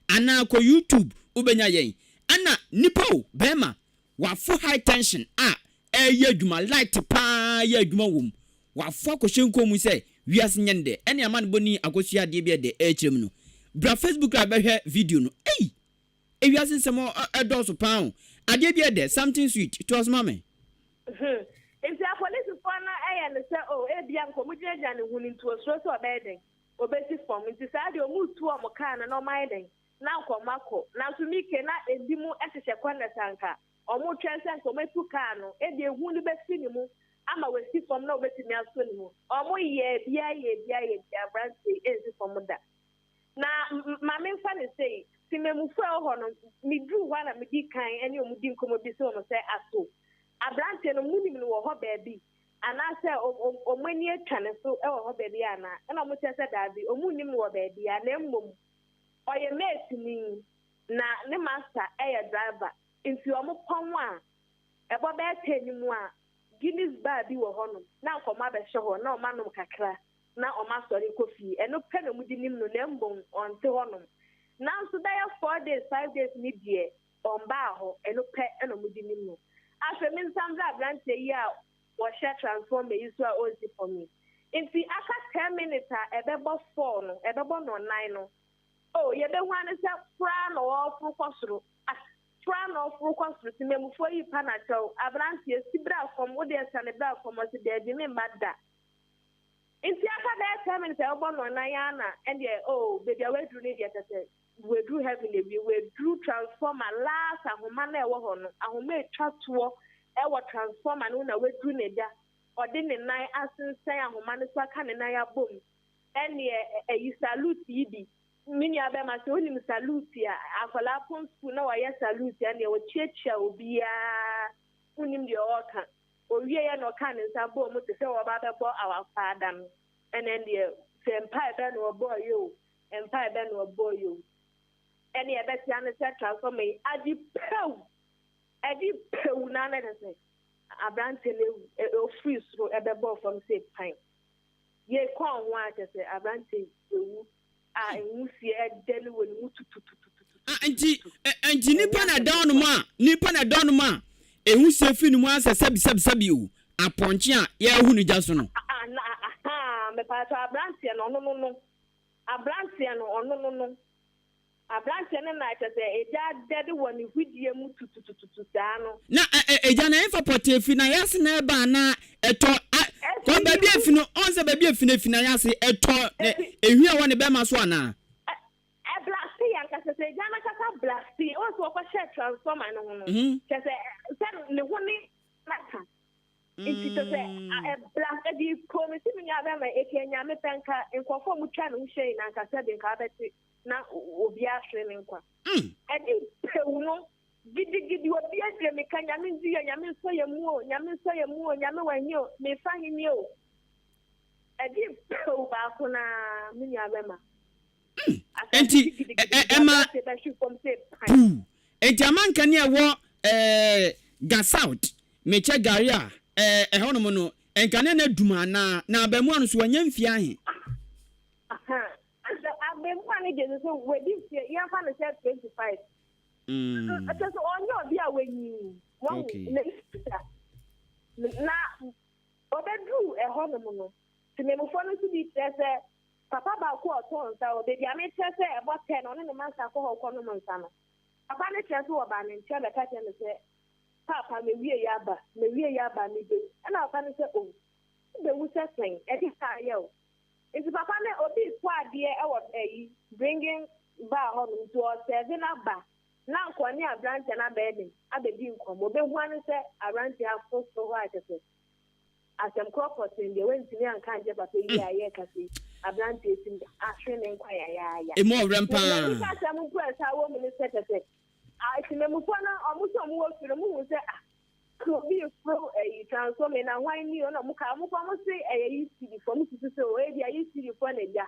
anaa kɔ YouTube wobɛnya yɛn. Ɛna nipa o, bɛrima, Wafo high tension a ɛyɛ adwuma, light paa yɛ adwuma wɔ mu. Wafo akɔhyɛ nkɔn mu sɛ wiase nyɛ no dɛ. Ɛne amanebɔni akɔsua adeɛ bi a ɛdɛ ɛrekyerɛ mu no. Bra Facebook live bɛhwɛ video no. Ei! Ewiase nsɛm ɛdɔɔso paa o. Adeɛ bi a ɛdɛ, something sweet. Toa so ma me. Hmm. Nti apolisifoɔ no yɛ no sɛ oh ebia nka ɔmo gyinagyina ne ho no nti osuro sɛ ɔbɛyɛ dɛn? Obesi fam. Nti saa deɛ ɔmo retu ɔmo kaa no na ɔmo ayɛ dɛn? Na anka ɔmo akɔ. Nanso Mike na ebinom hyehyɛ corners a anka ɔmo retwɛn sɛ anka ɔmo atu kaa no, ebia ehu no bɛfi ne mu ama wasi fam na obetumi asɔ ne mu. Ɔmo yɛɛ biaa yɛɛ biaa yɛɛ biaa aberanteɛ yi ansi fam da. Na ma memfa no sei, temamufo a ɛwɔ hɔ no, meduruu hɔ a na medi kan ne ɔmo di nkɔmmɔ bisa wɔn sɛ aso aberanteɛ no monim no wɔ hɔ baabi anaasɛ ɔmo ani atwa ne so wɔ hɔ baabi anaa? Ɛna ɔmo kyerɛ sɛ daabi, ɔmo nnim no wɔ baabiara na mmom Ɔyɛ meeseni na ne masta yɛ driver nti ɔmo pɔn a, ɛbɔ bɛyɛ ten no mu a, Guinness bar bi wɔ hɔ nom na anka ɔmo abɛhyɛ hɔ na ɔmo anom kakra na ɔmo asɔre kɔ fie. Ɛno pɛ na ɔmo de nim no na mbom ɔnte hɔ nom. Nanso bɛyɛ four days, five days ni deɛ ɔmbaa hɔ, ɛno pɛ na ɔmo de nim no. Afei mensan mbra abranteɛ yi a wɔhyɛ transformer yi so a ɔnsi fam yi. Nti aka ten minutes a ɛbɛbɔ four no, ɛbɛbɔ nnɔnnan no, oh, yɛbɛhu ara ne sɛ foro ara na ɔreforo kɔ soro. Ah, foro ara na ɔforo kɔ soro. Temamufoɔ yi pa no akyɛw. Aberanteɛ, si bra fam, wo deɛ siane bra fam. Ɔse, daabi, memma da. Nti aka bɛyɛ ten minutes a ɛbɛbɔ nnɔnnan ara na ɛndeɛ, oh, baabi a waduru no deɛ kyerɛ sɛ Waduru heaven awie, waduru transformer last ahoma no a ɛwɔ hɔ no, ahoma a ɛtwa toɔ wɔ transformer no ho na waduru ne da, ɔde ne nan asensɛn ahoma no so aka ne nan abom, ɛneɛ ɛyi salute yi bi, me nua bɛma sɛ wonim salute a, akwadaa pɔn school na wayɛ salute a, ɛneɛ ɔkyiakyia obiara, wonim deɛ ɔreka, ɔwieɛ na ɔka ne nsa bɔɔ mu te sɛ ɔba bɛbɔ our father no, ɛna ɛneɛ sɛ mpae bɛ na ɔbɔɔ yɛ o, Mpae bɛn na ɔbɔɔ yi o? Ɛnea ɛbɛte ara ne sɛ transformer yi agye pew! Ɛgye pew na na kyerɛ sɛ aberante no awu. Ofiri soro ɛbɛbɔɔ fam sɛ pan. Yɛkɔɔ ho a kyerɛ sɛ aberante yi wawu a nwusie ɛdɛ no wɔ ne mu tututututu. Ah, nti, nti nipa na ɛda hɔnom a, nipa na ɛda hɔnom a, ehusie firi ne mu asɛ sɛbi sɛbi sɛbi o, apɔnkye a yɛrehu no gya so no. Ah, ah, na, aha, mepatɔ aberanteɛ no, ɔno no no. Abranteɛ no, ɔno no no. Abranteɛ no na kyerɛ sɛ egya adɛre wɔ ne hwedeɛ mu tututututu saa no. Na ɛ ɛ egya no ɛnfa pɔtee fi n'ayase na ɛba anaa ɛtɔ a kɔ Ɛfiri ne baabi a mu. efi no ɔn sɛ baabi a efi no efi n'ayase ɛtɔ ne Ɛfi. ehwi a ɛwɔ ne bɛma so anaa? Ɛ ɛblastee ankasa sɛ egya no ankasa blastee ɔn sɛ wɔkɔhyɛɛ transformer no ho no kyerɛ sɛ ɛ sɛ ne ho ne no aka. Nti kyerɛ sɛ ɛbra ɛde kɔɔ me si me nua bɛma eke nyame pɛ nka nkurɔfoɔ a wɔtwa ne ho hyia nyinaa nka sɛbe nka abɛte na obi ahwere ne nkwa. Ɛde pew no gidigidi obi adire me ka nyame nzi yɛ nyame nsɔ yɛ mu o nyame nsɔ yɛ mu o nyame wahi o mefa hene o ɛde pew baako na me nua bɛma. Enti ɛma puu. Enti ama nkanea ɛwɔ ɛɛ Ga South, mekyɛ gari a ɛɛ ɛhɔnom no, nkanea no adum anaa? Na abaamua no nso wanya mfie ahe? Abaamua no deɛ sɛ wadi mfie, yɛmfa no sɛ 25. Kyerɛ sɛ ɔnyɛ obi a wanyin. Wahu, n'ani sua. Na ɔbɛduru ɛhɔnom no, temamufoɔ no nso bi kyerɛ sɛ Papa baako a ɔtɔn nsa wɔ baabi a mekyerɛ sɛ ɛbɔ tɛn na ɔne ne masta kɔ hɔ kɔnom nsa no, papa no kyerɛ sɛ wɔbaa ne nkyɛn bɛka kyerɛɛ no sɛ, Paapa, mewie yɛ aba, mewie yɛ aba, mebewu. Ɛnna papa no sɛ, Oh, Wobɛwu sɛ sɛn? Ɛde saa yɛ o. Nti papa no obi retɔ adeɛ wɔ ayi bringing bar hɔ nom nti ɔresɛɛve no aba na nka ɔne aberanteɛ no abɛyɛ den abɛdi nkɔmmɔ. Ɔbɛhu ara ne sɛ aberanteɛ aforo soro hɔ a kyerɛ sɛ asɛm korɔ pɔtee deɛ wantumi anka ankyerɛ papa yi a yɛrekasa yi aberanteɛ tumi ahwere ne nkwa yayaaya. Emu ɔwerɛm paa. Na n'anikasɛm mpo a ɛsan wɔ mu ne sɛ kyerɛ sɛ atemammufoɔ no wɔn sɛ wɔn wɔ fie no wɔn hu sɛ ah Obi reforo ɛyi transformer na hwan ni o na ɔmo ka ɔmo kɔ ɔmo se ɛyɛ ECD foɔ ɔmo susu sɛ o ebi a ECD foɔ na agya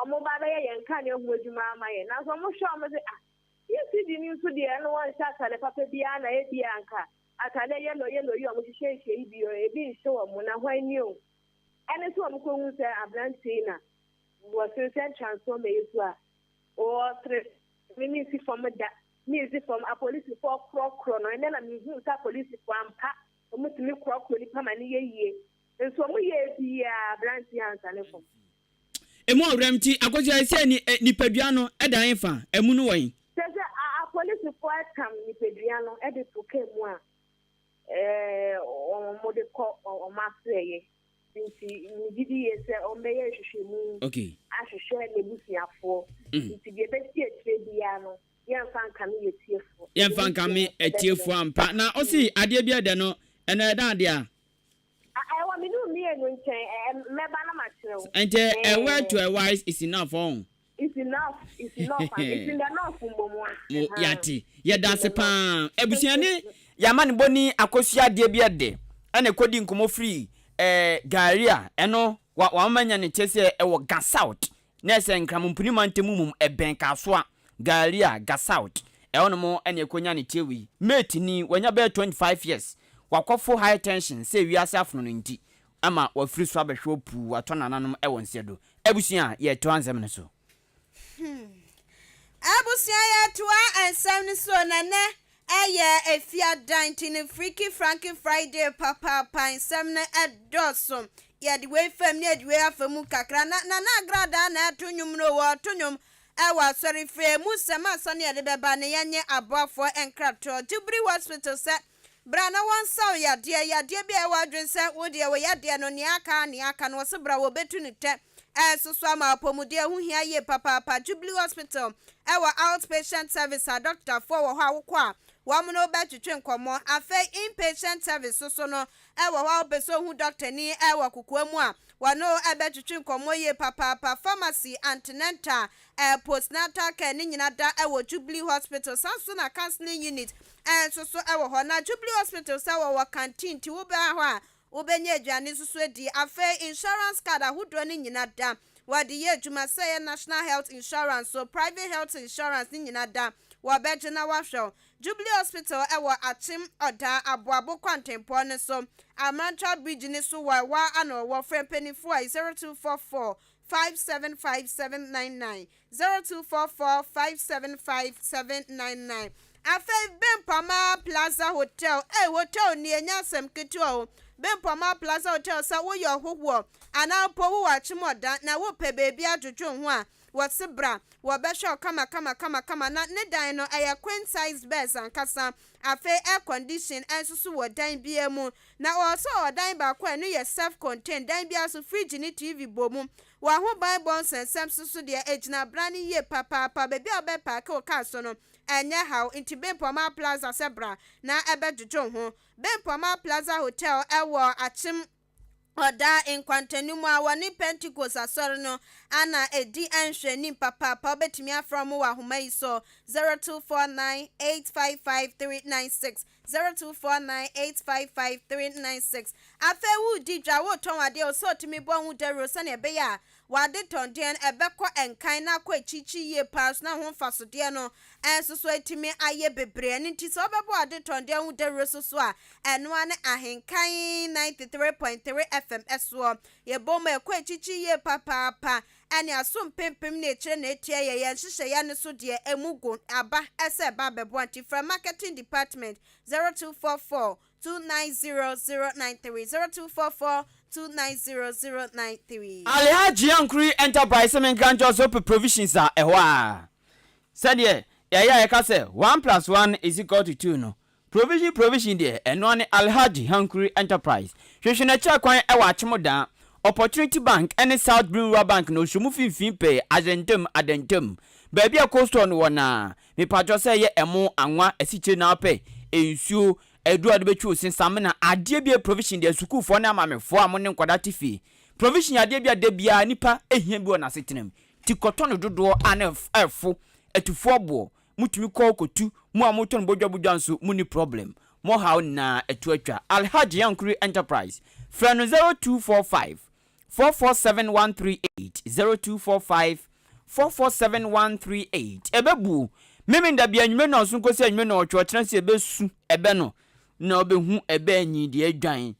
ɔmo ba bɛyɛ yɛn kanea ho adwuma ama yɛn nanso ɔmo hwɛ ɔmo se ah ECD ni nso deɛ ɛno wɔnhyɛ atade papa biara na ebi a nka atade yellow yellow yi ɔmo hyehyɛ hyehyɛ yi bi ebi nhyɛ wɔn na hwan ni o ɛne sɛ ɔmo kɔ hu sɛ aberanteɛ yi na wɔsensɛn transformer yi so a ɔresere me mensi fam da Minsi fam, apolisifoɔ korɔkorɔ no, ɛnnɛ na mehuu sɛ apolisifoɔ ampa, wɔtumi korɔkorɔ nipa ma no yɛ yie, nso wɔn yɛɛ biaa aberanteɛ yi ansane fam. Emu ɔwerɛm nti, Akosua, ɛsɛ ni ɛ, nipadua no da he fa? Amu no wɔ he? Kyerɛ sɛ, a apolisifoɔ tam nipadua no de to kaa mu a, ɛɛ, wɔde kɔ wɔn asoɛeɛ. Nti megye di yie sɛ wɔbɛyɛ nhwehwɛmu ahwehwɛ n'abusuafoɔ. Nti deɛ ɛbɛsi akyire biara no, yɛmfa nkame yɛn atiefoɔ. Yɛmfa nkame atiefoɔ ampa. Na ɔse adeɛ bi ɛdɛ no, ɛno ɛda adeɛ a? Ɛwɔ me ne wo mmienu nkyɛn, mɛba na makyerɛ wo. Nti a word to a wise is enough ɔho. It's enough, it's enough, it's in the north mmom a. Mo yate, yɛda ase paa. Abusua ne yɛn amanebɔni Akosua adeɛ bi ɛde ɛna ɛkɔdi nkɔmmɔ firi ɛɛ Gari a ɛno wa wama anya ne kyɛ sɛ ɛwɔ Ga South na ɛsɛ Nkramompuni mantam mmom ɛbɛn Kasoa Gari a Ga South ɛhɔ nom ɛna ɛkɔnya ne kyɛ wei. Mate ni wanya bɛyɛ 25 years wakɔfo high tension sɛ wiase afono no nti ama wafiri so abɛhwɛ ɔpuu watɔ nananom ɛwɔ nseɛ do. Abusua, yɛtoa nsɛm no so. Hmm. Abusua yɛtoa nsɛm no so na nɛ ɛyɛ efiada nti no Freaky Franky Friday papaapa nsɛm no ɛdɔɔso. Yɛde wei fam ne yɛde wei afa mu kakra na Nana Agradaa na ɛto nnwom no wɔto nnwom ɛwɔ asɔrefie mu nsɛm ansa na yɛde bɛba no yɛnye aboafoɔ nkratoɔ Jubilee Hospital sɛ Bra na wɔnsa wo yadeɛ, yadeɛ bi a ɛwɔ w'adwene sɛ wo deɛ wo yadeɛ no nea aka ara nea aka no wɔse bra wɔbɛtu no tɛ. Ɛsoso ama apɔmuden ɛho hia yie papaapa. Jubilee Hospital ɛwɔ out patient service a dɔkotafoɔ wɔ hɔ a wokɔ a wɔn ne wo bɛtwetwe nkɔmmɔ. Afei in patient service soso no ɛwɔ hɔ a wopɛ sɛ wohu dɔkotani ɛwɔ kokoa mu a wɔne wo ɛbɛtwetwe nkɔmmɔ yie papaapa. Pharmacy, antenatal, Ɛɛ postnatal care ne nyina da wɔ Jubilee Hospital saa nso na counseling unit nso so wɔ hɔ. Na Jubilee Hospital sɛ wɔwɔ canteen nti wo baa hɔ a wo bɛnya aduane nso so adi. Afei insurance card ahodoɔ no nyina da wɔde yɛ adwuma sɛ ɛyɛ National Health Insurance o, private health insurance ne nyina da wɔbɛgye na wɔahwɛ wo. Jubilee Hospital wɔ Akyem Ɔdaa Aboabo kwantempɔn no so, Amantra Bridge no so wɔ ɛwɔ a na ɔwɔ. Frɛ mpaninfoɔ 0244 575799 0244 575799 Afei Bempɔmaa Plaza Hotel ei hotel nie ɛnyɛ asɛm ketewa o Bempɔmaa Plaza Hotel sɛ woyɛ ɔhohoɔ anaa mpo wowɔ akyemɔda na wopɛ baabi adwodwo wo ho a wɔse bra wɔbɛhwɛ wo kama kama kama kama na ne dan no ɛyɛ queen size beds ankasa afei air condition nso so wɔ dan biara mu Na ɔwɔ sɛ ɔwɔ dan baako a ɛno yɛ self-contained, dan biara so fridge ne TV bɔ mu. Wɔ ahobanbɔ nsɛnsɛm so so deɛ, ɛgyina bra no yie papaapa. Baabi a wobɛpaake wo car so no, ɛnyɛ haw. Nti Bempɔmaa Plaza sɛ bra na ɛbɛdwodwo wo ho. Bempɔmaa Plaza Hotel wɔ Akyem Ɔdaa Nkwantanu mu a wɔne Pentekost Asɔre no na ɛdi nhwɛanim papaapa. Wobɛtumi afrɛ wɔn wɔ ahoma yi so, 0249 855 396. 0249855396 Afei woredi dwa, woretɔn adeɛ, ɛwɔ sɛ wotumi bɔ ho dawuro sɛdeɛ ɛbɛyɛ a w'adetɔndeɛ no ɛbɛkɔ nkan na akɔ akyirikyiri yie pa ara so na ho mfasodeɛ no nso so atumi ayɛ bebree. Ɛno nti sɛ wobɛbɔ w'adetɔndeɛ ho dawuro nso so a, ɛno ara ne Ahenkan 93.3 FM soɔ. Yɛbɔ mu a ɛkɔ akyirikyiri yie papaapa. Ɛne aso mpempem na ɛkyerɛ na ɛtia yɛ yɛn nhyehyɛeɛ no so deɛ ɛmu go aba sɛ ɛba abɛboa nti frɛ marketing department 0244 290 093 0244 290 093. Alhaji Yankuri Enterprise se menka nkyerɛ wo sɛ wopɛ provisions a ɛhɔ ara. Sɛdeɛ yɛyɛ a yɛka sɛ one plus one is equal to two no, Provision Provision deɛ, ɛno ara ne Alhaji Hankuri Enterprise. Hwehwɛ no akyiri kwan wɔ Akyem-Odaa, Opportunity Bank ne South Green Rural Bank no ɔhyɛ mu finfin pɛɛ, Azentam, Adentam. Baabi a Cold Store no wɔ no ara. Mepakyɛw sɛ ɛyɛ ɛmo, anwa, asikyire na wopɛ, nsuo, aduro a wode bɛtwi wo se, samina, adeɛ bi a ɛyɛ provision deɛ sukuufoɔ ne amaamefoɔ a mo ne nkwadaa te fie. Provision yɛ adeɛ bi a da biara nipa hia bi wɔ n'asetena mu. Nti kɔtɔ no dodoɔ a na ɛfo, atufoɔ boɔ, motumi kɔ kɔtu, mo a motɔn bodwabodwa nso monni problem. Mo haw nyinaa ɛto atwa. Alhaji Yankuri Enterprise, frɛ no 0245 447 138, 0245 447 138. Ɛbɛbuo Memenda bia anwummerɛ nnɔnson kɔsi anwummerɛ nnɔnwɔtwe, ɔkyena nso yɛbɛsu ɛbɛ no na wobɛhu ɛbɛ anyi deɛ adwan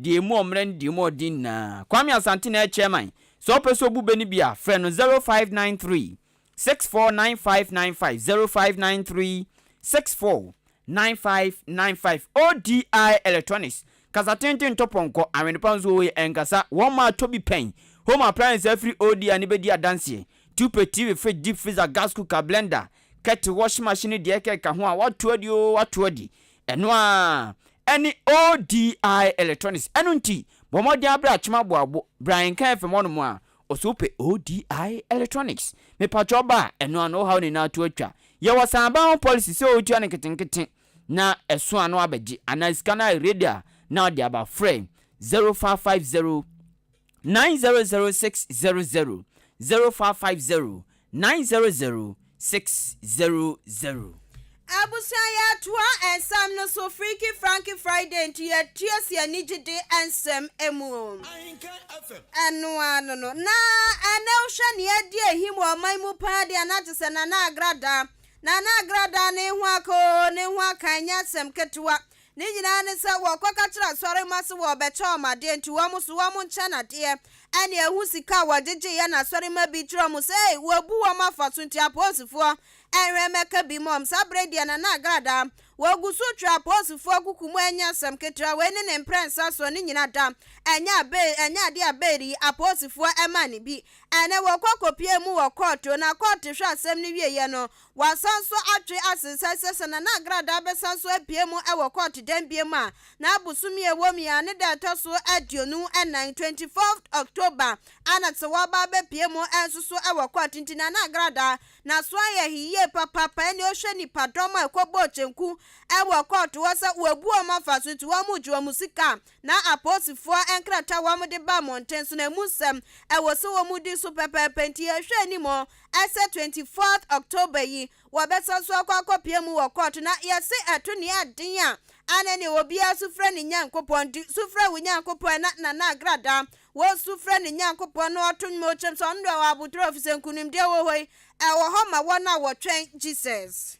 Deɛ emu ɔmmerɛ ne deɛ emu ɔden nyinaa. Kwame Asante na ɛyɛ chairman. Sɛ wopɛ sɛ obu bɛ no bi a, frɛ no 0593 649595, 0593 649595. ODI Electronics, kasa tenten ntɔ pɔnkɔ, awene pa nso oye ɛnkasa, wɔn ma atɔ bi pɛn. Home appliance afiri ODI no bɛdi adanseɛ. Tupe, TV, fridge, deep freezer, gas cooker, blender, kettle, washing machine ne deɛ ɛkeka ho a, woato adi oo, woato adi. Ɛno ara ne ODI Electronics. Ɛno nti, bɔ mmɔden ara bra Kyema Boabo, bra Nka FM hɔnom a, ɔsɛ wopɛ ODI Electronics. Mepakyɛw ba a, ɛno ara no, wo haw nyinaa to atwa. Yɛwɔ sanban ho policy sɛ wotua no nketenkete na ɛso a na wabɛgye, anaa sika no ayɛ ready a na wode aba. Frɛ 0550 900600, 0550 900 600. Abusua yɛtoa nsɛm no so Freaky Franky Friday nti yɛtua si anigyede nsɛm mu. Ɛno ara no no na ɛnɛ wohwɛ nea adi ahim wɔ ɔman mu paa deɛ na kyerɛ sɛ Nana Agradaa Nana Agradaa ne ho aka oo ne ho aka ɛnyɛ asɛm ketewa. Ne nyinaa ne sɛ wɔkɔka kyerɛ asɔremma se wɔrebɛkyɛ wɔn adeɛ nti wɔn nso wɔn nkyɛ no adeɛ. Ɛne ɛho sika a wɔgyegyeeɛ na asɔremma bi kyerɛ wɔn sɛ ei wɔabu wɔn afa so nti apolisifoɔ nhwɛ mmɛka bi mmɔ wɔn. Saa berɛ yi deɛ Nana Agradaa wɔgu so retwe apolisifoɔ kuku mu ɛnyɛ asɛm ketewa wei ne ne mprɛnsa soɔ ne nyina da ɛnyɛ abe ɛnyɛ adeɛ a bail yi apolisifoɔ ɛmaa no bi. Ɛnɛ wɔkɔ kɔpie mu wɔ kɔɔto na kɔɔto hwɛ asɛm no wieɛ no Wɔasan nso atwe asensan sɛ sɛ Nana Agradaa bɛsan nso apue mu wɔ kɔɔto dan biom a, na bosome a ɛwɔ mu yi ara ne da a ɛtɔ so 24, 24th October, a na sɛ wɔaba abɛpue mu nso so wɔ kɔɔto nti Nana Agradaa n'aso ayɛ he yie papaapa ɛne ɔhwɛ nnipadɔm a ɛkɔbɔɔ kyenku wɔ kɔɔto hɔ sɛ wɔabu wɔn afa so nti wɔregye wɔn sika a na apolisifoɔ nkrataa a wɔde ba mmɔnten so no ɛmu nsɛm ɛwɔ sɛ wɔdi so pɛpɛɛpɛ nti yɛhwɛ anim Ɛsɛ 24th October yi wɔbɛsan so akɔ akɔpia mu wɔ court na yɛse ɛto nea ɛden a ana nea obiara sufrɛ ne Nyankopɔn nti sufrɛ wo Nyankopɔn na Nana Agrada wɔ sufrɛ ne Nyankopɔn na ɔto nwom ɔkyɛm sɛ ɔno deɛ ɔwɔ aboterɛ ofisɛ nkunimdie wɔ hɔ yi ɛwɔ hɔ ma wɔn a wɔtwɛn Jesus.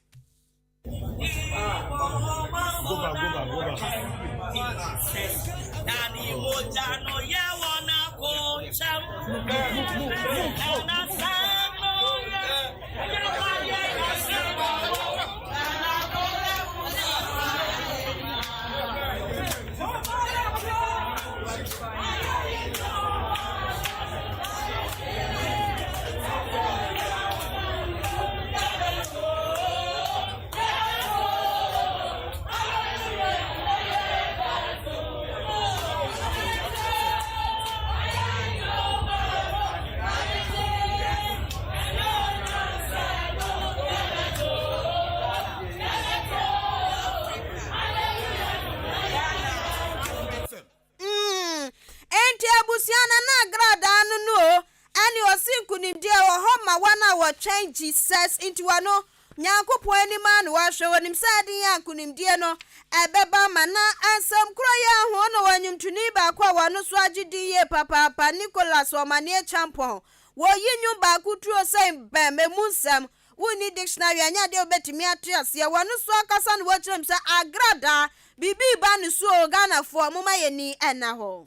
Mm, enti abusua no na agradaa no no o, ɛne ɔse nkunimdie wɔ hɔ ma wɔn a wɔtwɛn Jesus, nti wɔno Nyankopɔn anim ara na wɔhwɛ, wɔnim sɛ ɛden a nkunimdie no ɛbɛba ma na nsɛm korɔ yi ara ho na ɔnwomtoni baako a wɔno so agye din yie papaapa, Nicholas Ɔmaneɛ Champon, wɔyi nwom baako tuo sɛ bɛm, emu nsɛm Wonni dictionary a, ɛnyɛ adeɛ a wobɛtumi ate aseɛ. Wɔn nso ankasa na wɔkyerɛ mu sɛ agradaa, biribi reba ne so o, Ghanafoɔ, momma yɛn ani nna hɔ.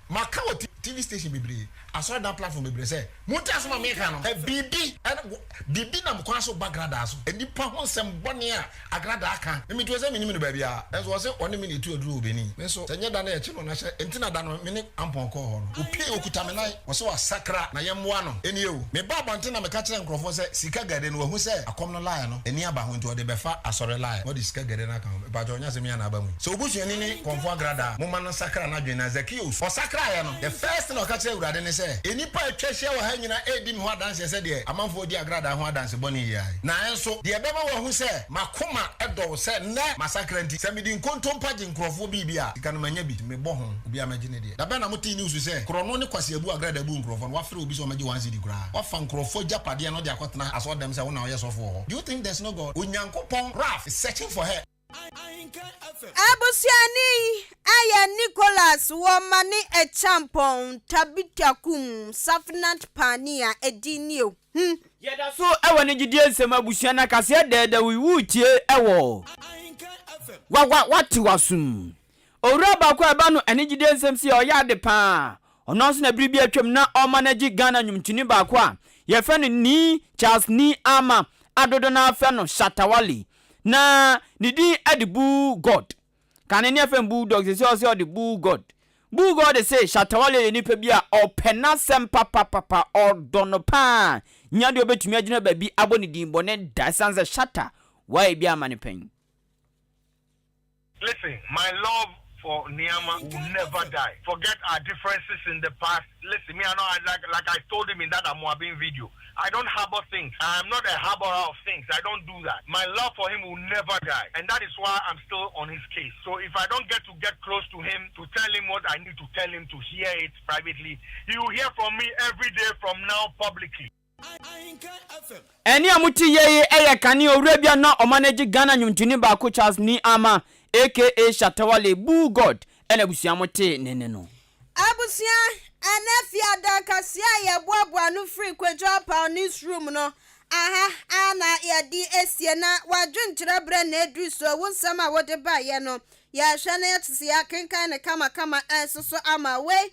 Maka wɔ TV station bebree. Asɔredan platform bebree sɛ, Montie asɛm a mereka no. Biribi, biribi nam kwan so ba agradaa so. Nnipa ho nsɛm bɔne a agradaa ka. Me metu sɛ mennim no baabiara. Nanso ɔse ɔne me na ɛtu aduro wɔ Benin. Me nso, sɛ nyɛ da no a yɛkye no no ahyɛ nti na da no me ne Ampɔn kɔɔ hɔ no. Ɔpue, ɔkuta me nan. Ɔse wasakra na yɛmmoa no. Ɛnie o. Mebaa abɔnten na meka kyerɛɛ nkurɔfoɔ sɛ sika gɛde no wahu sɛ akɔm no line no ani aba ho nti ɔde bɛfa asɔre line na ɔde sika gɛde no aka ho. Mepakyɛw nyɛ asɛm yi a na aba mu yi. Sɛ obusuani ne kɔmfoɔ agradaa a, momma no nsakra n'adwene na Zakeus, ɔsakraeɛ no, the first thing a ɔka kyerɛɛ Awurade ne sɛ, Nnipa a atwa ahyia wɔ ha nyinaa redi me ho adanseɛ sɛ deɛ amanfoɔ di agradaa ho adanse bɔne yi ara yi. Nanso deɛ ɛbɛma wɔahu sɛ m'akoma dɔ wo sɛ nnɛ masakra nti, sɛ mede nkontompa gye nkurɔfoɔ biribi a, sika no manya bi, nti mebɔ ho, obiara mmɛgye ne deɛ. Da bɛn na motee news sɛ korɔno ne kwasiabu agradaa bu nkurɔfoɔ no, wɔafrɛ obi sɛ ɔmmɛgye one cedi koraa? Woafa nkurɔfoɔ agyapadeɛ no de akɔtena asɔɔdɛm sɛ wo na woyɛ sɔfo wɔ hɔ. Do you think there's no God? Onyankopɔn wrath is searching for her. Abusuani yi yɛ Nicholas Wɔmane Acheampong Tabithakum Safnat Paani a edin ne Ehu. Yɛda so wɔ ne gyidie nsɛm abusua na kaseɛ dɛɛdɛw yi woretie wɔ wa wa wate w'asom. Owura baako a ɛba no anigyidie nsɛm si a ɔyɛ ade paa. Ɔno ara nso na bere bi atwam na ɔremanagye Ghana nnwomtoni baako a yɛfrɛ no Nii Charles Nii Armah a dodoɔ no ara frɛ no Shatta Wale. Na ne din de Bull God. Kane ne yɛfrɛ no Bull Dog, seesei ɔse ɔde Bull God. Bull God se Shatta Wale yɛ nipa bi a ɔpɛ n'asɛm papapapa, ɔdɔ no paa, nya deɛ ɔbɛtumi agyina baabi abɔ ne din bɔne da ɛsiane sɛ Shatta wayɛ bi ama no pɛn. Listen, my love for Niama will never die. Forget our differences in the past. Listen, me, I know, I, like, like I told him in that Amoabin video, I don't harbor things. I am not a harborer of things. I don't do that. My love for him will never die. And that is why I'm still on his case. So if I don't get to get close to him to tell him what I need to tell him to hear it privately, he will hear from me every day from now publicly. Ɛnne a mote yie yi yɛ kane owura bi a na ɔmanagye Ghana nnwontoni baako Charles Nii Armah aka Shatta Wale, Boo God ɛna abusua motee ne nne no. Abusua, ɛnnɛ Fiada kaseɛ a yɛboaboa ano firi Kwadwo Apaw News Room no, aha ara na yɛde asie na w'adwenkyerɛ berɛ na aduru so, wo nsɛm a wode baeɛ no, yɛrehwɛ na yɛte sɛ yɛakenkan no kamakama nso so ama wei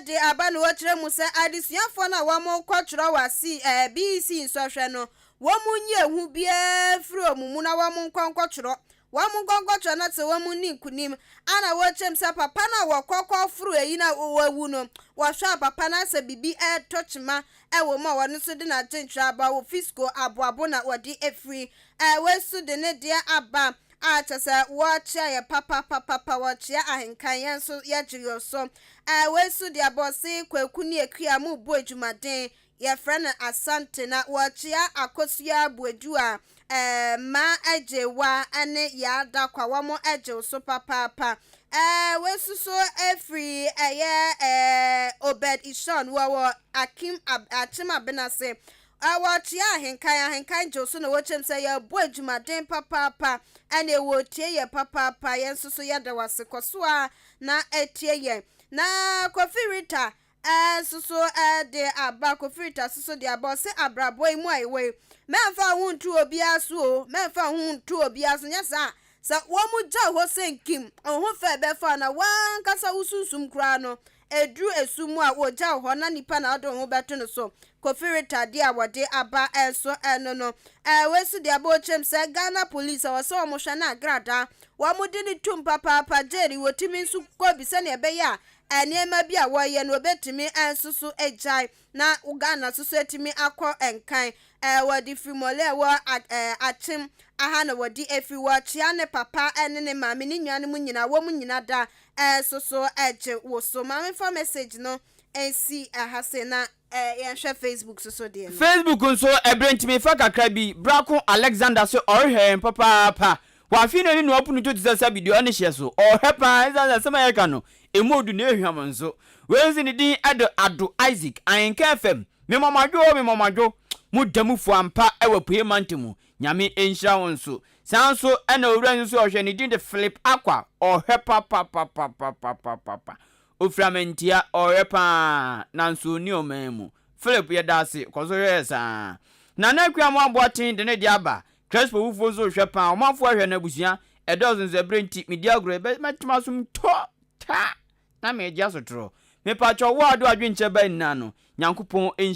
de aba na wɔkyerɛ mu sɛ adesuafoɔ no a wɔrekɔtwerɛ wɔ BEC nsɔhwɛ no, wɔnyi ehu biara mfiri wɔn mu na wɔnkɔ nkɔtwerɛ. Wɔnkɔ nkɔtwerɛ na sɛ wɔnni nkunim a na wɔkyerɛ mu sɛ papa no a wɔkɔ kɔforo eyi no a wawu no, wɔhwɛ a papa no asɛ biribi retɔ kyema wɔ mu a wɔno nso de n'adwenkyerɛ aba wɔ Fisco aboabo na wɔde afiri. Wei nso de ne deɛ aba. A kyerɛ sɛ wɔkyea yɛ papapapapa wɔkyea ahenkan yɛn nso yɛgye yɔ so ɛɛ wei nso deɛ abɔse kwaku ne akua mo bɔ adwumaden yɛfrɛ no asante na wɔkyea akosua boadu a ɛɛ mmaa agye wa ne yaa dakwa wɔn agye wo so papaapa ɛɛ wei nso so ɛfiri ɛyɛ ɛɛ obed ishon wɔwɔ akim akyem abenase A Wɔkyea ahenkan, ahenkan gye wo so na wɔkyerɛ mu sɛ yɛrebɔ adwumaden papaapa, ɛnneɛ wɔretie yɛn papaapa, yɛn nso so yɛda wo ase, kɔ so ara na tie yɛn. Na Kofi Rita nso so de aba, Kofi Rita nso so de aba, ɔse abrabɔ yi mu a yɛwɔ yi, mɛmfa wo ho nto obiara so o, mɛmfa wo ho nto obiara so, nyɛ saa a, sɛ wɔgya wo hɔ sɛ nkim, wo ho fɛ bɛfa wo na w'ankasa wo sunsum koraa no, Ɛduru esum mu a, wɔgyaw hɔ na nipa na ɔde wo ho bɛto no so. Kofi Rita deɛ a wɔde aba nso ɛno no. Ɛɛ wei nso deɛ abɔ ɔkyerɛm sɛ Ghana police ɛwɔ sɛ wɔn hwɛ na agradaa wɔn de no tum papaapa jail wɔtumi nso kɔ bi sɛdeɛ ɛbɛyɛ a nneɛma bi a wɔyɛ no wɔbɛtumi nso so agyae na Ghana nso so atumi akɔ nkan. Ɛɛ wɔde firi Mɔle a ɛwɔ ɛɛ Akyem aha na wɔde afiri. Wɔkyea ne papa ne ne maame ne nuanom nyinaa wɔn nyina da Ɛso so ɛgye wo so. Ma me fa message no nsi ha sei na yɛnhwɛ Facebook so so deɛ no. Facebook nso ɛberɛ nti mefa kakra bi. Brako Alexander se ɔrehwɛ yɛn papaapa. Wafe n'ani na wapu ne to te sɛ sabi deɛ ɔne hyeɛ so. Ɔrehwɛ paa ɛsiane sɛ asɛm a yɛka no ɛmu odu na ɛhwam nso. Wei nso ne din de Ado Isaac. Ahenka FM. Mema mo adwo o mema mo adwo. Mo da mu fo ampa ɛwɔ apueɛ mantam mu. Nyame nhyira wo nso. Saa nso na owura yi nso ɔhwɛ ne din de Philip Akwa ɔhwɛ papapapapapapapa ofiri Amantia ɔhwɛ paa nanso ɔnni ɔman mu Philip yɛda ase kɔ so hwɛ yɛ saa Nana Akua Amoah Boateng de ne deɛ aba Crespo wufoɔ nso rehwɛ paa ɔmanfoɔ ahwɛ no abusua ɛdɔɔso nso ɛberɛ nti medi agorɔ yɛbɛ mɛtema som tɔ ta na meregye asotorɔ. Mepakyɛw wo a wode w'adwenkyerɛ bae nyinaa no, Nyankopɔn nhyira.